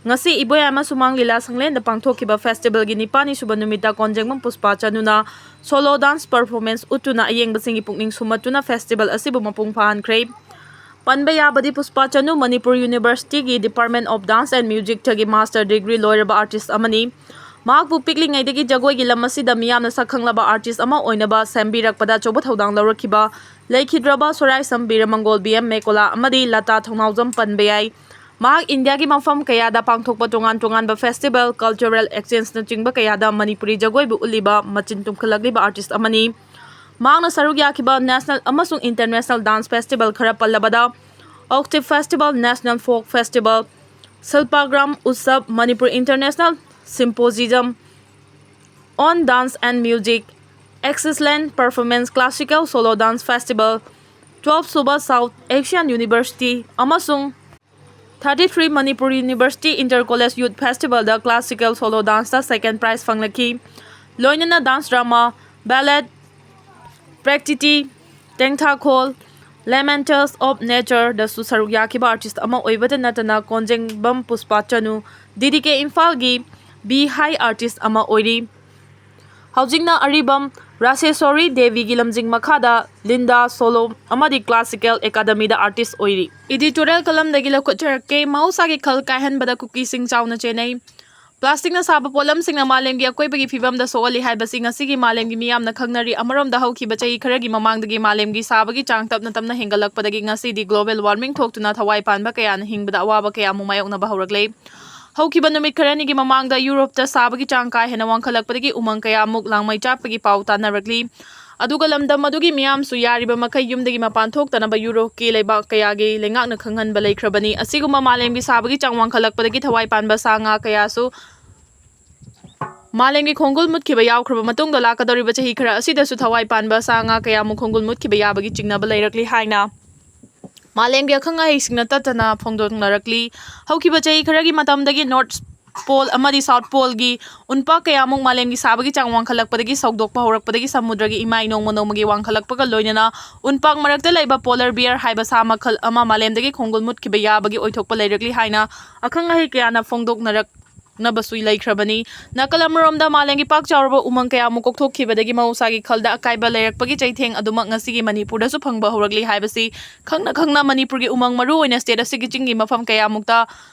ꯉꯁꯤ ꯏꯕꯣꯌꯥꯏꯃ ꯁꯨꯃꯥꯡ ꯂꯤꯂꯥ ꯁꯪꯂꯦꯟꯗ ꯄꯥꯡꯊꯣꯛꯈꯤꯕ ꯐꯦꯁꯇꯤꯚꯦꯜꯒꯤ ꯅꯤꯄꯥꯟꯅꯤ ꯁꯨꯕ ꯅꯨꯃꯤꯠꯇ ꯀꯣꯟꯖꯦꯡꯕꯝ ꯄꯨꯁꯄꯥ ꯆꯅꯨꯅ ꯁꯣꯂꯣ ꯗꯥꯟꯁ ꯄꯔꯐꯣꯔꯃꯦꯟꯁ ꯎꯠꯇꯨꯅ ꯑꯌꯦꯡꯕꯁꯤꯡꯒꯤ ꯄꯨꯛꯅꯤꯡ ꯁꯨꯝꯍꯠꯇꯨꯅ ꯐꯦꯁꯇꯤꯚꯦꯜ ꯑꯁꯤꯕꯨ ꯃꯄꯨꯡ ꯐꯥꯍꯟꯈ꯭ꯔꯦ꯫ ꯄꯟꯕ ꯌꯥꯕꯗꯤ ꯄꯨꯁꯄꯥ ꯆꯅꯨ ꯃꯅꯤꯄꯨꯔ ꯌꯨꯅꯤꯚꯔꯁꯤꯇꯤꯒꯤ Department of Dance and Musicꯇꯒꯤ ꯃꯥꯁꯇꯔ ꯗꯤꯒ꯭ꯔꯤ ꯂꯣꯏꯔꯕ ꯑꯥꯔꯇꯤꯁ ꯑꯃꯅꯤ꯫ ꯃꯍꯥꯛꯄꯨ ꯄꯤꯛꯂꯤꯉꯩꯗꯒꯤ ꯖꯒꯣꯏꯒꯤ ꯂꯝ ꯑꯁꯤꯗ ꯃꯤꯌꯥꯝꯅ ꯁꯛ ꯈꯪꯂꯕ ꯑꯥꯔꯇꯤꯁ ꯑꯃ ꯑꯣꯏꯅꯕ ꯁꯦꯝꯕꯤꯔꯛꯄꯗ ꯑꯆꯧꯕ ꯊꯧꯗꯥꯡ ꯂꯧꯔꯛꯈꯤꯕ ꯂꯩꯈꯤꯗ꯭ꯔꯕ ꯁꯣꯔꯥꯏꯁꯝ ꯕꯤꯔꯃꯪꯒꯣꯜ ꯕꯤ ꯑꯦꯝ ꯃꯦꯀꯣꯂꯥ ꯑꯃꯗꯤ ꯂꯇꯥ ꯊꯧꯅꯥꯎꯖꯝ ꯄꯟꯕ ꯌꯥꯏ꯫ ꯃꯍꯥꯛ ꯏꯟꯗꯤꯌꯥꯒꯤ ꯃꯐꯝ ꯀꯌꯥꯗ ꯄꯥꯡꯊꯣꯛꯄ ꯇꯣꯉꯥꯟ ꯇꯣꯉꯥꯟꯕ ꯐꯦꯁꯇꯤꯚꯦꯜ, ꯀꯜꯆꯔꯦꯜ ꯑꯦꯛꯁꯆꯦꯟꯖꯅꯆꯤꯡꯕ ꯀꯌꯥꯗ ꯃꯅꯤꯄꯨꯔꯤ ꯖꯒꯣꯏꯕꯨ ꯎꯠꯂꯤꯕ ꯃꯆꯤꯟ ꯇꯨꯝꯈꯠꯂꯛꯂꯤꯕ ꯑꯥꯔꯇꯤꯁ ꯑꯃꯅꯤ꯫ ꯃꯍꯥꯛꯅ ꯁꯔꯨꯛ ꯌꯥꯈꯤꯕ ꯅꯦꯁꯅꯦꯜ ꯑꯃꯁꯨꯡ ꯏꯟꯇꯔꯅꯦꯁꯅꯦꯜ ꯗꯥꯟꯁ ꯐꯦꯁꯇꯤꯚꯦꯜ ꯈꯔ ꯄꯜꯂꯕꯗ Octave Festival, National Folk Festival, Silpagram Utsav, Manipur International Symposium on Dance and Music, Axis Land Performance Classical Solo Dance Festival, twelve ꯁꯨꯕ South Asian University ꯑꯃꯁꯨꯡ thirty three Manipur University Inter College Youth Festivalꯗ Classical Solo Danceꯇ second prize ꯐꯪꯂꯛꯈꯤ꯫ ꯂꯣꯏꯅꯅ dance drama, ballet, Prakriti, ꯇꯦꯡꯊꯥꯈꯣꯜ, Lamentals of Natureꯗꯁꯨ ꯁꯔꯨꯛ ꯌꯥꯈꯤꯕ artist ꯑꯃ ꯑꯣꯏꯕꯇ ꯅꯠꯇꯅ ꯀꯣꯟꯖꯦꯡꯕꯝ ꯄꯨꯁꯄꯥ ꯆꯅꯨ ꯗꯤ D K ꯏꯝꯐꯥꯜꯒꯤ B ꯍꯥꯏ artist ꯑꯃ ꯑꯣꯏꯔꯤ꯫ ꯍꯧꯖꯤꯛꯅ ꯑꯔꯤꯕꯝ ꯔꯥꯁꯦꯁꯣꯔꯤ ꯗꯦꯕꯤꯒꯤ ꯂꯝꯖꯤꯡ ꯃꯈꯥꯗ ꯂꯤꯟꯗꯥ ꯁꯣꯂꯣ ꯑꯃꯗꯤ ꯀ꯭ꯂꯥꯁꯤꯀꯦꯜ ꯑꯦꯀꯥꯗꯃꯤꯗ ꯑꯥꯔꯇꯤꯁ ꯑꯣꯏꯔꯤ꯫ ꯏꯗꯤꯇꯣꯔꯤꯌꯦꯜ ꯀꯂꯝꯗꯒꯤ ꯂꯧꯈꯠꯆꯔꯛꯀꯦ꯫ ꯃꯍꯧꯁꯥꯒꯤ ꯈꯜ ꯀꯥꯏꯍꯟꯕꯗ ꯀꯨꯀꯤꯁꯤꯡ ꯆꯥꯎꯅ ꯆꯦꯟꯅꯩ꯫ ꯄ꯭ꯂꯥꯁꯇꯤꯛꯅ ꯁꯥꯕ ꯄꯣꯠꯂꯝꯁꯤꯡꯅ ꯃꯥꯂꯦꯝꯒꯤ ꯑꯀꯣꯏꯕꯒꯤ ꯐꯤꯕꯝꯗ ꯁꯣꯛꯍꯜꯂꯤ ꯍꯥꯏꯕꯁꯤ ꯉꯁꯤꯒꯤ ꯃꯥꯂꯦꯝꯒꯤ ꯃꯤꯌꯥꯝꯅ ꯈꯪꯅꯔꯤ꯫ ꯑꯃꯔꯣꯝꯗ ꯍꯧꯈꯤꯕ ꯆꯍꯤ ꯈꯔꯒꯤ ꯃꯃꯥꯡꯗꯒꯤ ꯃꯥꯂꯦꯝꯒꯤ ꯁꯥꯕꯒꯤ ꯆꯥꯡ ꯇꯞꯅ ꯇꯞꯅ ꯍꯦꯟꯒꯠꯂꯛꯄꯗꯒꯤ ꯉꯁꯤꯗꯤ global warming ꯊꯣꯛꯇꯨꯅ ꯊꯋꯥꯏ ꯄꯥꯟꯕ ꯀꯌꯥꯅ ꯍꯤꯡꯕꯗ ꯑꯋꯥꯕ ꯀꯌꯥ ꯑꯃꯨꯛ ꯃꯥꯌꯣꯛꯅꯕ ꯍꯧꯔꯛꯂꯦ꯫ ꯍꯧꯈꯤꯕ ꯅꯨꯃꯤꯠ ꯈꯔꯅꯤꯒꯤ ꯃꯃꯥꯡꯗ ꯌꯨꯔꯣꯞꯇ ꯁꯥꯕꯒꯤ ꯆꯥꯡ ꯀꯥ ꯍꯦꯟꯅ ꯋꯥꯡꯈꯠꯂꯛꯄꯗꯒꯤ ꯎꯃꯪ ꯀꯌꯥ ꯑꯃꯨꯛ ꯂꯥꯡꯃꯩ ꯆꯥꯛꯄꯒꯤ ꯄꯥꯎ ꯇꯥꯅꯔꯛꯂꯤ꯫ ꯑꯗꯨꯒ ꯂꯝꯗꯝ ꯑꯗꯨꯒꯤ ꯃꯤꯌꯥꯝꯁꯨ ꯌꯥꯔꯤꯕ ꯃꯈꯩ ꯌꯨꯝꯗꯒꯤ ꯃꯄꯥꯟ ꯊꯣꯛꯇꯅꯕ ꯌꯨꯔꯣꯞꯀꯤ ꯂꯩꯕꯥꯛ ꯀꯌꯥꯒꯤ ꯂꯩꯉꯥꯛꯅ ꯈꯪꯍꯟꯕ ꯂꯩꯈ꯭ꯔꯕꯅꯤ꯫ ꯑꯁꯤꯒꯨꯝꯕ ꯃꯥꯂꯦꯝꯒꯤ ꯁꯥꯕꯒꯤ ꯆꯥꯡ ꯋꯥꯡꯈꯠꯂꯛꯄꯗꯒꯤ ꯊꯋꯥꯏ ꯄꯥꯟꯕ ꯁꯥ ꯉꯥ ꯀꯌꯥꯁꯨ ꯃꯥꯂꯦꯝꯒꯤ ꯈꯣꯡꯒꯨꯜ ꯃꯨꯠꯈꯤꯕ ꯌꯥꯎꯈ꯭ꯔꯕ ꯃꯇꯨꯡꯗ ꯂꯥꯛꯀꯗꯧꯔꯤꯕ ꯆꯍꯤ ꯈꯔ ꯑꯁꯤꯗꯁꯨ ꯊꯋꯥꯏ ꯄꯥꯟꯕ ꯁꯥ ꯉꯥ ꯀꯌꯥ ꯑꯃꯨꯛ ꯈꯣꯡꯒꯨꯜ ꯃꯨꯠꯈꯤꯕ ꯌꯥꯕꯒꯤ ꯆꯤꯡꯅꯕ ꯂꯩꯔꯛꯂꯤ ꯍꯥꯏꯅ ꯃꯥꯂꯦꯝꯒꯤ ꯑꯈꯪ ꯑꯍꯩꯁꯤꯡꯅ ꯇꯠꯇꯅ ꯐꯣꯡꯗꯣꯛꯅꯔꯛꯂꯤ꯫ ꯍꯧꯈꯤꯕ ꯆꯍꯤ ꯈꯔꯒꯤ ꯃꯇꯝꯗꯒꯤ North Pole ꯑꯃꯗꯤ South Poleꯒꯤ ꯎꯟꯄꯥꯛ ꯀꯌꯥꯃꯨꯛ ꯃꯥꯂꯦꯝꯒꯤ ꯁꯥꯕꯒꯤ ꯆꯥꯡ ꯋꯥꯡꯈꯠꯂꯛꯄꯗꯒꯤ ꯁꯧꯗꯣꯛꯄ ꯍꯧꯔꯛꯄꯗꯒꯤ ꯁꯃꯨꯗ꯭ꯔꯒꯤ ꯏꯃꯥꯏ ꯅꯣꯡꯃ ꯅꯣꯡꯃꯒꯤ ꯋꯥꯡꯈꯠꯂꯛꯄꯒ ꯂꯣꯏꯅꯅ ꯎꯟꯄꯥꯛ ꯃꯔꯛꯇ ꯂꯩꯕ polar bear ꯍꯥꯏꯕ ꯁꯥ ꯃꯈꯜ ꯑꯃ ꯃꯥꯂꯦꯝꯗꯒꯤ ꯈꯣꯡꯒꯨꯜ ꯃꯨꯠꯈꯤꯕ ꯌꯥꯕꯒꯤ ꯑꯣꯏꯊꯣꯛꯄ ꯂꯩꯔꯛꯂꯤ ꯍꯥꯏꯅ ꯑꯈꯪ ꯑꯍꯩ ꯀꯌꯥꯅ ꯐꯣꯡꯗꯣꯛꯅꯔꯛꯅꯕꯁꯨ ꯂꯩꯈ꯭ꯔꯕꯅꯤ꯫ ꯅꯥꯀꯜ ꯑꯃꯔꯣꯝꯗ ꯃꯥꯂꯦꯝꯒꯤ ꯄꯥꯛ ꯆꯥꯎꯔꯕ ꯎꯃꯪ ꯀꯌꯥꯃꯨꯛ ꯀꯣꯛꯊꯣꯛꯈꯤꯕꯗꯒꯤ ꯃꯍꯧꯁꯥꯒꯤ ꯈꯜꯗ ꯑꯀꯥꯏꯕ ꯂꯩꯔꯛꯄꯒꯤ ꯆꯩꯊꯦꯡ ꯑꯗꯨꯃꯛ ꯉꯁꯤꯒꯤ ꯃꯅꯤꯄꯨꯔꯗꯁꯨ ꯐꯪꯕ ꯍꯧꯔꯛꯂꯤ ꯍꯥꯏꯕꯁꯤ ꯈꯪꯅ ꯈꯪꯅ ꯃꯅꯤꯄꯨꯔꯒꯤ ꯎꯃꯪ, ꯃꯔꯨ ꯑꯣꯏꯅ state ꯑꯁꯤꯒꯤ ꯆꯤꯡꯒꯤ ꯃꯐꯝ ꯀꯌꯥꯃꯨꯛꯇ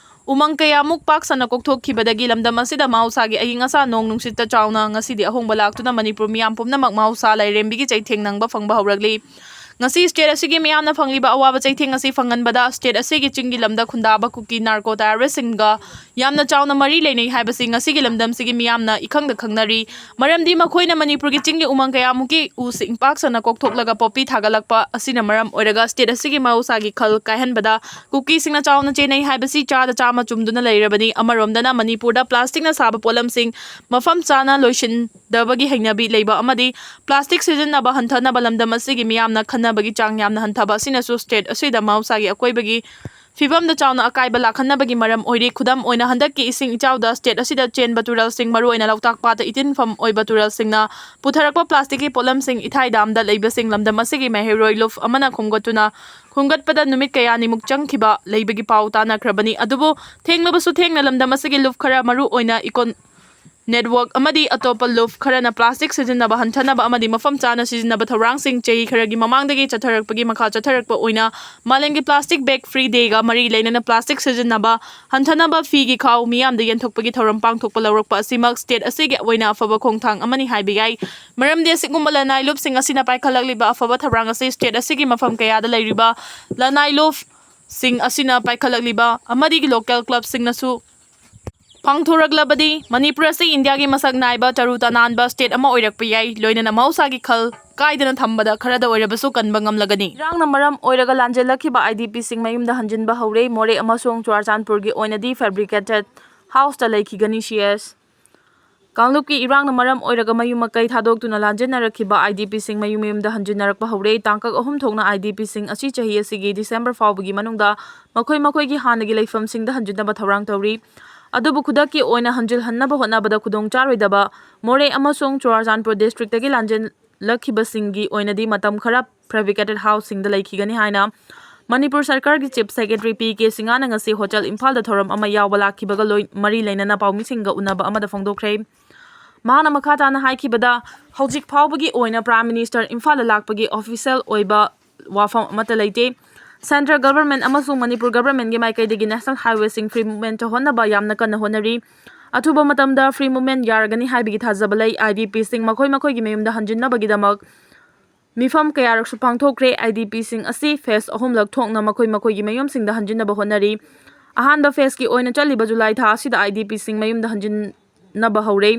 ꯎꯃꯪ ꯀꯌꯥꯃꯨꯛ ꯄꯥꯛ ꯁꯟꯅ ꯀꯣꯛꯊꯣꯛꯈꯤꯕꯗꯒꯤ ꯂꯝꯗꯝ ꯑꯁꯤꯗ ꯃꯍꯧꯁꯥꯒꯤ ꯑꯏꯪ ꯑꯁꯥ, ꯅꯣꯡ ꯅꯨꯡꯁꯤꯠꯇ ꯆꯥꯎꯅ ꯉꯁꯤꯗꯤ ꯑꯍꯣꯡꯕ ꯂꯥꯛꯇꯨꯅ ꯃꯅꯤꯄꯨꯔ ꯃꯤꯌꯥꯝ ꯄꯨꯝꯅꯃꯛ ꯃꯍꯧꯁꯥ ꯂꯥꯏꯔꯦꯝꯕꯤꯒꯤ ꯆꯩꯊꯦꯡ ꯅꯪꯕ ꯐꯪꯕ ꯍꯧꯔꯛꯂꯤ꯫ ꯉꯁꯤ state ꯑꯁꯤꯒꯤ ꯃꯤꯌꯥꯝꯅ ꯐꯪꯂꯤꯕ ꯑꯋꯥꯕ ꯆꯩꯊꯦꯡ ꯑꯁꯤ ꯐꯪꯍꯟꯕꯗ state ꯑꯁꯤꯒꯤ ꯆꯤꯡꯒꯤ ꯂꯝꯗ ꯈꯨꯟꯗꯥꯕ ꯀꯨꯀꯤ narco terroristꯁꯤꯡꯒ ꯌꯥꯝꯅ ꯆꯥꯎꯅ ꯃꯔꯤ ꯂꯩꯅꯩ ꯍꯥꯏꯕꯁꯤ ꯉꯁꯤꯒꯤ ꯂꯝꯗꯝꯁꯤꯒꯤ ꯃꯤꯌꯥꯝꯅ ꯏꯈꯪꯗ ꯈꯪꯅꯔꯤ꯫ ꯃꯔꯝꯗꯤ ꯃꯈꯣꯏꯅ ꯃꯅꯤꯄꯨꯔꯒꯤ ꯆꯤꯡꯒꯤ ꯎꯃꯪ ꯀꯌꯥꯃꯨꯛꯀꯤ ꯎꯁꯤꯡ ꯄꯥꯛ ꯁꯟꯅ ꯀꯣꯛꯊꯣꯛꯂꯒ poppy ꯊꯥꯒꯠꯂꯛꯄ ꯑꯁꯤꯅ ꯃꯔꯝ ꯑꯣꯏꯔꯒ state ꯑꯁꯤꯒꯤ ꯃꯍꯧꯁꯥꯒꯤ ꯈꯜ ꯀꯥꯏꯍꯟꯕꯗ ꯀꯨꯀꯤꯁꯤꯡꯅ ꯆꯥꯎꯅ ꯆꯦꯟꯅꯩ ꯍꯥꯏꯕꯁꯤ ꯆꯥꯗ ꯆꯥꯝꯃ ꯆꯨꯝꯗꯨꯅ ꯂꯩꯔꯕꯅꯤ꯫ ꯑꯃꯔꯣꯝꯗꯅ ꯃꯅꯤꯄꯨꯔꯗ plasticꯅ ꯁꯥꯕ ꯄꯣꯠꯂꯝꯁꯤꯡ ꯃꯐꯝ ꯆꯥꯅ ꯂꯣꯏꯁꯤꯟꯗꯕꯒꯤ ꯍꯩꯅꯕꯤ ꯂꯩꯕ ꯑꯃꯗꯤ plastic ꯁꯤꯖꯤꯟꯅꯕ ꯍꯟꯊꯅꯕ ꯂꯝꯗꯝ ꯑꯁꯤꯒꯤ ꯃꯤꯌꯥꯝꯅ ꯈꯟꯅꯕꯒꯤ ꯆꯥꯡ ꯌꯥꯝꯅ ꯍꯟꯊꯕ ꯑꯁꯤꯅꯁꯨ state ꯑꯁꯤꯗ ꯃꯍꯧꯁꯥꯒꯤ ꯑꯀꯣꯏꯕꯒꯤ ꯐꯤꯕꯝꯗ ꯆꯥꯎꯅ ꯑꯀꯥꯏꯕ ꯂꯥꯛꯍꯟꯅꯕꯒꯤ ꯃꯔꯝ ꯑꯣꯏꯔꯤ꯫ ꯈꯨꯗꯝ ꯑꯣꯏꯅ, ꯍꯟꯗꯛꯀꯤ ꯏꯁꯤꯡ ꯏꯆꯥꯎꯗ state ꯑꯁꯤꯗ ꯆꯦꯟꯕ ꯇꯨꯔꯦꯜꯁꯤꯡ, ꯃꯔꯨꯑꯣꯏꯅ ꯂꯣꯛꯇꯥꯛ ꯄꯥꯠꯇ ꯏꯇꯤꯟꯐꯝ ꯑꯣꯏꯕ ꯇꯨꯔꯦꯜꯁꯤꯡꯅ ꯄꯨꯊꯔꯛꯄ plasticꯀꯤ ꯄꯣꯠꯂꯝꯁꯤꯡ ꯏꯊꯥꯏ dam ꯗ ꯂꯩꯕꯁꯤꯡ ꯂꯝꯗꯝ ꯑꯁꯤꯒꯤ ꯃꯍꯩꯔꯣꯏ ꯂꯨꯞ ꯑꯃꯅ ꯈꯣꯝꯒꯠꯇꯨꯅ ꯈꯣꯝꯒꯠꯄꯗ ꯅꯨꯃꯤꯠ ꯀꯌꯥꯅꯤꯃꯨꯛ ꯆꯪꯈꯤꯕ ꯂꯩꯕꯒꯤ ꯄꯥꯎ ꯇꯥꯅꯈ꯭ꯔꯕꯅꯤ꯫ ꯑꯗꯨꯕꯨ ꯊꯦꯡꯂꯕꯁꯨ ꯊꯦꯡꯅ ꯂꯝꯗꯝ ꯑꯁꯤꯒꯤ ꯂꯨꯞ ꯈꯔ, ꯃꯔꯨꯑꯣꯏꯅ Econ Network ꯑꯃꯗꯤ ꯑꯇꯣꯞꯄ ꯂꯨꯞ ꯈꯔꯅ plastic ꯁꯤꯖꯤꯟꯅꯕ ꯍꯟꯊꯅꯕ ꯑꯃꯗꯤ ꯃꯐꯝ ꯆꯥꯅ ꯁꯤꯖꯤꯟꯅꯕ ꯊꯧꯔꯥꯡꯁꯤꯡ ꯆꯍꯤ ꯈꯔꯒꯤ ꯃꯃꯥꯡꯗꯒꯤ ꯆꯠꯊꯔꯛꯄꯒꯤ ꯃꯈꯥ ꯆꯠꯊꯔꯛꯄ ꯑꯣꯏꯅ ꯃꯥꯂꯦꯝꯒꯤ plastic bag free day ꯒ ꯃꯔꯤ ꯂꯩꯅꯅ plastic ꯁꯤꯖꯤꯟꯅꯕ ꯍꯟꯊꯅꯕ ꯐꯤꯒꯤ ꯈꯥꯎ ꯃꯤꯌꯥꯝꯗ ꯌꯦꯟꯊꯣꯛꯄꯒꯤ ꯊꯧꯔꯝ ꯄꯥꯡꯊꯣꯛꯄ ꯂꯧꯔꯛꯄ ꯑꯁꯤꯃꯛ state ꯑꯁꯤꯒꯤ ꯑꯣꯏꯅ ꯑꯐꯕ ꯈꯣꯡꯊꯥꯡ ꯑꯃꯅꯤ ꯍꯥꯏꯕ ꯌꯥꯏ꯫ ꯃꯔꯝꯗꯤ ꯑꯁꯤꯒꯨꯝꯕ ꯂꯅꯥꯏ ꯂꯨꯞꯁꯤꯡ ꯑꯁꯤꯅ ꯄꯥꯏꯈꯠꯂꯛꯂꯤꯕ ꯑꯐꯕ ꯊꯧꯔꯥꯡ ꯑꯁꯤ state ꯑꯁꯤꯒꯤ ꯃꯐꯝ ꯀꯌꯥꯗ ꯂꯩꯔꯤꯕ ꯂꯅꯥꯏ ꯂꯨꯞꯁꯤꯡ ꯑꯁꯤꯅ ꯄꯥꯏꯈꯠꯂꯛꯂꯤꯕ ꯑꯃꯗꯤ local club ꯁꯤꯡꯅꯁꯨ ꯄꯥꯡꯊꯣꯔꯛꯂꯕꯗꯤ ꯃꯅꯤꯄꯨꯔ ꯑꯁꯤ ꯏꯟꯗꯤꯌꯥꯒꯤ ꯃꯁꯛ ꯅꯥꯏꯕ ꯇꯔꯨ ꯇꯅꯥꯟꯕ state ꯑꯃ ꯑꯣꯏꯔꯛꯄ ꯌꯥꯏ, ꯂꯣꯏꯅꯅ ꯃꯍꯧꯁꯥꯒꯤ ꯈꯜ ꯀꯥꯏꯗꯅ ꯊꯝꯕꯗ ꯈꯔꯗ ꯑꯣꯏꯔꯕꯁꯨ ꯀꯟꯕ ꯉꯝꯂꯒꯅꯤ꯫ ꯏꯔꯥꯡꯅ ꯃꯔꯝ ꯑꯣꯏꯔꯒ ꯂꯥꯟꯖꯦꯜꯂꯛꯈꯤꯕ IDP ꯁꯤꯡ ꯃꯌꯨꯝꯗ ꯍꯟꯖꯤꯟꯕ ꯍꯧꯔꯦ꯫ ꯃꯣꯔꯦ ꯑꯃꯁꯨꯡ ꯆꯨꯔꯥꯆꯥꯟꯄꯨꯔꯒꯤ ꯑꯣꯏꯅꯗꯤ fabricated house ꯇ ꯂꯩꯈꯤꯒꯅꯤ꯫ ꯁꯤ ꯑꯦꯁ ꯀꯥꯡꯂꯨꯞꯀꯤ ꯏꯔꯥꯡꯅ ꯃꯔꯝ ꯑꯣꯏꯔꯒ ꯃꯌꯨꯝ ꯃꯀꯩ ꯊꯥꯗꯣꯛꯇꯨꯅ ꯂꯥꯟꯖꯦꯟꯅꯔꯛꯈꯤꯕ IDPꯁꯤꯡ ꯃꯌꯨꯝ ꯃꯌꯨꯝꯗ ꯍꯟꯖꯤꯟꯅꯔꯛꯄ ꯍꯧꯔꯦ꯫ ꯇꯥꯡꯀꯛ ꯑꯍꯨꯝ ꯊꯣꯛꯅ IDPꯁꯤꯡ ꯑꯁꯤ ꯆꯍꯤ ꯑꯁꯤꯒꯤ December ꯐꯥꯎꯕꯒꯤ ꯃꯅꯨꯡꯗ ꯃꯈꯣꯏ ꯃꯈꯣꯏꯒꯤ ꯍꯥꯟꯅꯒꯤ ꯂꯩꯐꯝꯁꯤꯡꯗ ꯍꯟꯖꯤꯟꯅꯕ ꯊꯧꯔꯥꯡ ꯇꯧꯔꯤ꯫ ꯑꯗꯨꯕꯨ ꯈꯨꯗꯛꯀꯤ ꯑꯣꯏꯅ ꯍꯟꯖꯤꯜꯍꯟꯅꯕ ꯍꯣꯠꯅꯕꯗ ꯈꯨꯗꯣꯡ ꯆꯥꯔꯣꯏꯗꯕ ꯃꯣꯔꯦ ꯑꯃꯁꯨꯡ ꯆꯨꯔꯥꯆꯥꯟꯄꯨꯔ districtꯇꯒꯤ ꯂꯥꯟꯖꯦꯜꯂꯛꯈꯤꯕꯁꯤꯡꯒꯤ ꯑꯣꯏꯅꯗꯤ ꯃꯇꯝ ꯈꯔ fabricated houseꯁꯤꯡꯗ ꯂꯩꯈꯤꯒꯅꯤ ꯍꯥꯏꯅ ꯃꯅꯤꯄꯨꯔ ꯁꯔꯀꯥꯔꯒꯤ Chief Secretary ꯄꯤ ꯀꯦ ꯁꯤꯡꯍꯥꯅ ꯉꯁꯤ ꯍꯣꯇꯦꯜ ꯏꯝꯐꯥꯜꯗ ꯊꯧꯔꯝ ꯑꯃ ꯌꯥꯎꯕ ꯂꯥꯛꯈꯤꯕꯒ ꯂꯣꯏ-, ꯃꯔꯤ ꯂꯩꯅꯅ ꯄꯥꯎꯃꯤꯁꯤꯡꯒ ꯎꯅꯕ ꯑꯃꯗ ꯐꯣꯡꯗꯣꯛꯈ꯭ꯔꯦ꯫ ꯃꯍꯥꯛꯅ ꯃꯈꯥ ꯇꯥꯅ ꯍꯥꯏꯈꯤꯕꯗ, ꯍꯧꯖꯤꯛ ꯐꯥꯎꯕꯒꯤ ꯑꯣꯏꯅ Prime Minister ꯏꯝꯐꯥꯜꯗ ꯂꯥꯛꯄꯒꯤ official ꯑꯣꯏꯕ ꯋꯥꯐꯝ ꯑꯃꯠꯇ ꯂꯩꯇꯦ꯫ Central Government ꯑꯃꯁꯨꯡ ꯃꯅꯤꯄꯨꯔ Governmentꯀꯤ ꯃꯥꯏꯀꯩꯗꯒꯤ National Highwayꯁꯤꯡ free movement ꯇꯧꯍꯟꯅꯕ ꯌꯥꯝꯅ ꯀꯟꯅ ꯍꯣꯠꯅꯔꯤ꯫ ꯑꯊꯨꯕ ꯃꯇꯝꯗ free movement ꯌꯥꯔꯒꯅꯤ ꯍꯥꯏꯕꯒꯤ ꯊꯥꯖꯕ ꯂꯩ꯫ IDPꯁꯤꯡ ꯃꯈꯣꯏ ꯃꯈꯣꯏꯒꯤ ꯃꯌꯨꯝꯗ ꯍꯟꯖꯤꯟꯅꯕꯒꯤꯗꯃꯛ ꯃꯤꯐꯝ ꯀꯌꯥꯔꯛꯁꯨ ꯄꯥꯡꯊꯣꯛꯈ꯭ꯔꯦ꯫ IDPꯁꯤꯡ ꯑꯁꯤ phase ꯑꯍꯨꯝꯂꯛ ꯊꯣꯛꯅ ꯃꯈꯣꯏ ꯃꯈꯣꯏꯒꯤ ꯃꯌꯨꯝꯁꯤꯡꯗ ꯍꯟꯖꯤꯟꯅꯕ ꯍꯣꯠꯅꯔꯤ꯫ ꯑꯍꯥꯟꯕ phaseꯀꯤ ꯑꯣꯏꯅ ꯆꯠꯂꯤꯕ ꯖꯨꯂꯥꯏ ꯊꯥ ꯑꯁꯤꯗ IDPꯁꯤꯡ ꯃꯌꯨꯝꯗ ꯍꯟꯖꯤꯟꯅꯕ ꯍꯧꯔꯦ꯫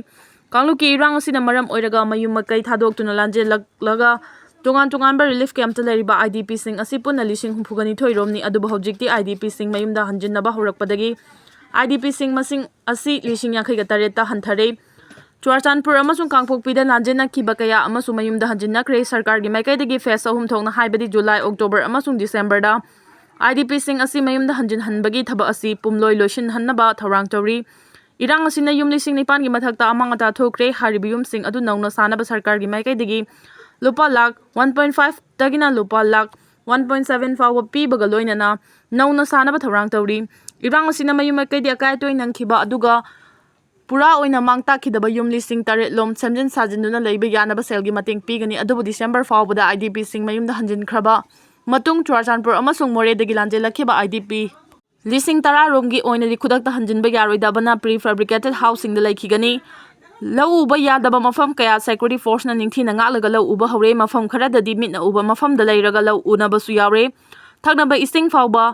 ꯀꯥꯡꯂꯨꯞꯀꯤ ꯏꯔꯥꯡ ꯑꯁꯤꯅ ꯃꯔꯝ ꯑꯣꯏꯔꯒ ꯃꯌꯨꯝ ꯃꯀꯩ ꯊꯥꯗꯣꯛꯇꯨꯅ ꯂꯥꯟꯖꯦꯜꯂꯛꯂꯒ ꯇꯣꯉꯥꯟ ꯇꯣꯉꯥꯟꯕ relief campꯇ ꯂꯩꯔꯤꯕ IDPꯁꯤꯡ ꯑꯁꯤ ꯄꯨꯟꯅ ꯂꯤꯁꯤꯡ ꯍꯨꯝꯐꯨꯒ ꯅꯤꯊꯣꯏ ꯔꯣꯝꯅꯤ꯫ ꯑꯗꯨꯕꯨ ꯍꯧꯖꯤꯛꯇꯤ IDPꯁꯤꯡ ꯃꯌꯨꯝꯗ ꯍꯟꯖꯤꯟꯅꯕ ꯍꯧꯔꯛꯄꯗꯒꯤ IDPꯁꯤꯡ ꯃꯁꯤꯡ ꯑꯁꯤ ꯂꯤꯁꯤꯡ ꯌꯥꯡꯈꯩꯒ ꯇꯔꯦꯠꯇ ꯍꯟꯊꯔꯦ꯫ ꯆꯨꯔꯥꯆꯥꯟꯄꯨꯔ ꯑꯃꯁꯨꯡ ꯀꯥꯡꯄꯣꯛꯄꯤꯗ ꯂꯥꯟꯖꯦꯟꯅꯈꯤꯕ ꯀꯌꯥ ꯑꯃꯁꯨ ꯃꯌꯨꯝꯗ ꯍꯟꯖꯤꯟꯅꯈ꯭ꯔꯦ꯫ ꯁꯔꯀꯥꯔꯒꯤ ꯃꯥꯏꯀꯩꯗꯒꯤ phase ꯑꯍꯨꯝ ꯊꯣꯛꯅ, ꯍꯥꯏꯕꯗꯤ ꯖꯨꯂꯥꯏ, ꯑꯣꯛꯇꯣꯕꯔ ꯑꯃꯁꯨꯡ ꯗꯤꯁꯦꯝꯕꯔꯗ IDPꯁꯤꯡ ꯑꯁꯤ ꯃꯌꯨꯝꯗ ꯍꯟꯖꯤꯟꯍꯟꯕꯒꯤ ꯊꯕꯛ ꯑꯁꯤ ꯄꯨꯝꯂꯣꯏ ꯂꯣꯏꯁꯤꯟꯍꯟꯅꯕ ꯊꯧꯔꯥꯡ ꯇꯧꯔꯤ꯫ ꯏꯔꯥꯡ ꯑꯁꯤꯅ ꯌꯨꯝ ꯂꯤꯁꯤꯡ ꯅꯤꯄꯥꯟꯒꯤ ꯃꯊꯛꯇ ꯑꯃꯥꯡ ꯑꯇꯥ ꯊꯣꯛꯈ꯭ꯔꯦ꯫ ꯍꯥꯏꯔꯤꯕ ꯌꯨꯝꯁꯤꯡ ꯑꯗꯨ ꯅꯧꯅ ꯁꯥꯅꯕ ꯁꯔꯀꯥꯔꯒꯤ ꯃꯥꯏꯀꯩꯗꯒꯤ ꯂꯨꯄꯥ ꯂꯥꯈ one point five ꯇꯒꯤꯅ ꯂꯨꯄꯥ ꯂꯥꯈ one point seven ꯐꯥꯎꯕ ꯄꯤꯕꯒ ꯂꯣꯏꯅꯅ ꯅꯧꯅ ꯁꯥꯅꯕ ꯊꯧꯔꯥꯡ ꯇꯧꯔꯤ꯫ ꯏꯔꯥꯡ ꯑꯁꯤꯅ ꯃꯌꯨꯝ ꯃꯥꯏꯀꯩꯗꯤ ꯑꯀꯥꯏ ꯑꯇꯣꯏ ꯅꯪꯈꯤꯕ, ꯑꯗꯨꯒ ꯄꯨꯔꯥ ꯑꯣꯏꯅ ꯃꯥꯡ ꯇꯥꯛꯈꯤꯗꯕ ꯌꯨꯝ ꯂꯤꯁꯤꯡ ꯇꯔꯦꯠ ꯂꯣꯝ ꯁꯦꯝꯖꯤꯟ ꯁꯥꯖꯤꯟꯗꯨꯅ ꯂꯩꯕ ꯌꯥꯅꯕ ꯁꯦꯜꯒꯤ ꯃꯇꯦꯡ ꯄꯤꯒꯅꯤ꯫ ꯑꯗꯨꯕꯨ ꯗꯤꯁꯦꯝꯕꯔ ꯐꯥꯎꯕꯗ IDPꯁꯤꯡ ꯃꯌꯨꯝꯗ ꯍꯟꯖꯤꯟꯈ꯭ꯔꯕ ꯃꯇꯨꯡ, ꯆꯨꯔꯥꯆꯥꯟꯄꯨꯔ ꯑꯃꯁꯨꯡ ꯃꯣꯔꯦꯗꯒꯤ ꯂꯥꯟꯖꯦꯜꯂꯛꯈꯤꯕ IDP ꯂꯤꯁꯤꯡ ꯇꯔꯥ ꯔꯣꯝꯒꯤ ꯑꯣꯏꯅꯗꯤ ꯈꯨꯗꯛꯇ ꯍꯟꯖꯤꯟꯕ ꯌꯥꯔꯣꯏꯗꯕꯅ prefabricated houseꯁꯤꯡꯗ ꯂꯩꯈꯤꯒꯅꯤ꯫ ꯂꯧ ꯎꯕ ꯌꯥꯗꯕ ꯃꯐꯝ ꯀꯌꯥ security forceꯅ ꯅꯤꯡꯊꯤꯅ ꯉꯥꯛꯂꯒ ꯂꯧ ꯎꯕ ꯍꯧꯔꯦ꯫ ꯃꯐꯝ ꯈꯔꯗꯗꯤ ꯃꯤꯠꯅ ꯎꯕ ꯃꯐꯝꯗ ꯂꯩꯔꯒ ꯂꯧ ꯎꯅꯕꯁꯨ ꯌꯥꯎꯔꯦ꯫ ꯊꯛꯅꯕ ꯏꯁꯤꯡ ꯐꯥꯎꯕ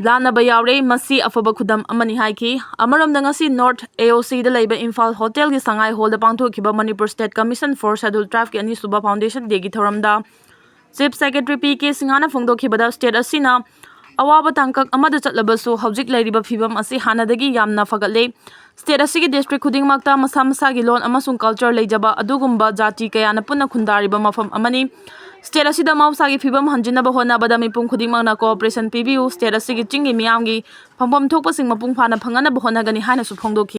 ꯂꯥꯟꯅꯕ ꯌꯥꯎꯔꯦ꯫ ꯃꯁꯤ ꯑꯐꯕ ꯈꯨꯗꯝ ꯑꯃꯅꯤ ꯍꯥꯏꯈꯤ꯫ ꯑꯃꯔꯣꯝꯗ, ꯉꯁꯤ North AOCꯗ ꯂꯩꯕ ꯏꯝꯐꯥꯜ ꯍꯣꯇꯦꯜꯒꯤ ꯁꯉꯥꯏ ꯍꯣꯜꯗ ꯄꯥꯡꯊꯣꯛꯈꯤꯕ Manipur State Commission for Scheduled Tribeꯀꯤ ꯑꯅꯤꯁꯨꯕ Foundation Dayꯒꯤ ꯊꯧꯔꯝꯗ Chief Secretary ꯄꯤ ꯀꯦ ꯁꯤꯡꯍꯅ ꯐꯣꯡꯗꯣꯛꯈꯤꯕꯗ, state ꯑꯁꯤꯅ ꯑꯋꯥꯕ ꯇꯥꯡꯀꯛ ꯑꯃꯗ ꯆꯠꯂꯕꯁꯨ ꯍꯧꯖꯤꯛ ꯂꯩꯔꯤꯕ ꯐꯤꯕꯝ ꯑꯁꯤ ꯍꯥꯟꯅꯗꯒꯤ ꯌꯥꯝꯅ ꯐꯒꯠꯂꯦ꯫ State ꯑꯁꯤꯒꯤ district ꯈꯨꯗꯤꯡꯃꯛꯇ ꯃꯁꯥ ꯃꯁꯥꯒꯤ ꯂꯣꯟ ꯑꯃꯁꯨꯡ culture ꯂꯩꯖꯕ ꯑꯗꯨꯒꯨꯝꯕ ꯖꯥꯇꯤ ꯀꯌꯥꯅ ꯄꯨꯟꯅ ꯈꯨꯟꯗꯥꯔꯤꯕ ꯃꯐꯝ ꯑꯃꯅꯤ꯫ State ꯑꯁꯤꯗ ꯃꯍꯧꯁꯥꯒꯤ ꯐꯤꯕꯝ ꯍꯟꯖꯤꯟꯅꯕ ꯍꯣꯠꯅꯕꯗ ꯃꯤꯄꯨꯝ ꯈꯨꯗꯤꯡꯃꯛꯅ cooperation ꯄꯤꯕꯤꯌꯨ꯫ State ꯑꯁꯤꯒꯤ ꯆꯤꯡꯒꯤ ꯃꯤꯌꯥꯝꯒꯤ ꯐꯪꯐꯝ ꯊꯣꯛꯄꯁꯤꯡ ꯃꯄꯨꯡ ꯐꯥꯅ ꯐꯪꯍꯟꯅꯕ ꯍꯣꯠꯅꯒꯅꯤ ꯍꯥꯏꯅꯁꯨ ꯐꯣꯡꯗꯣꯛꯈꯤ꯫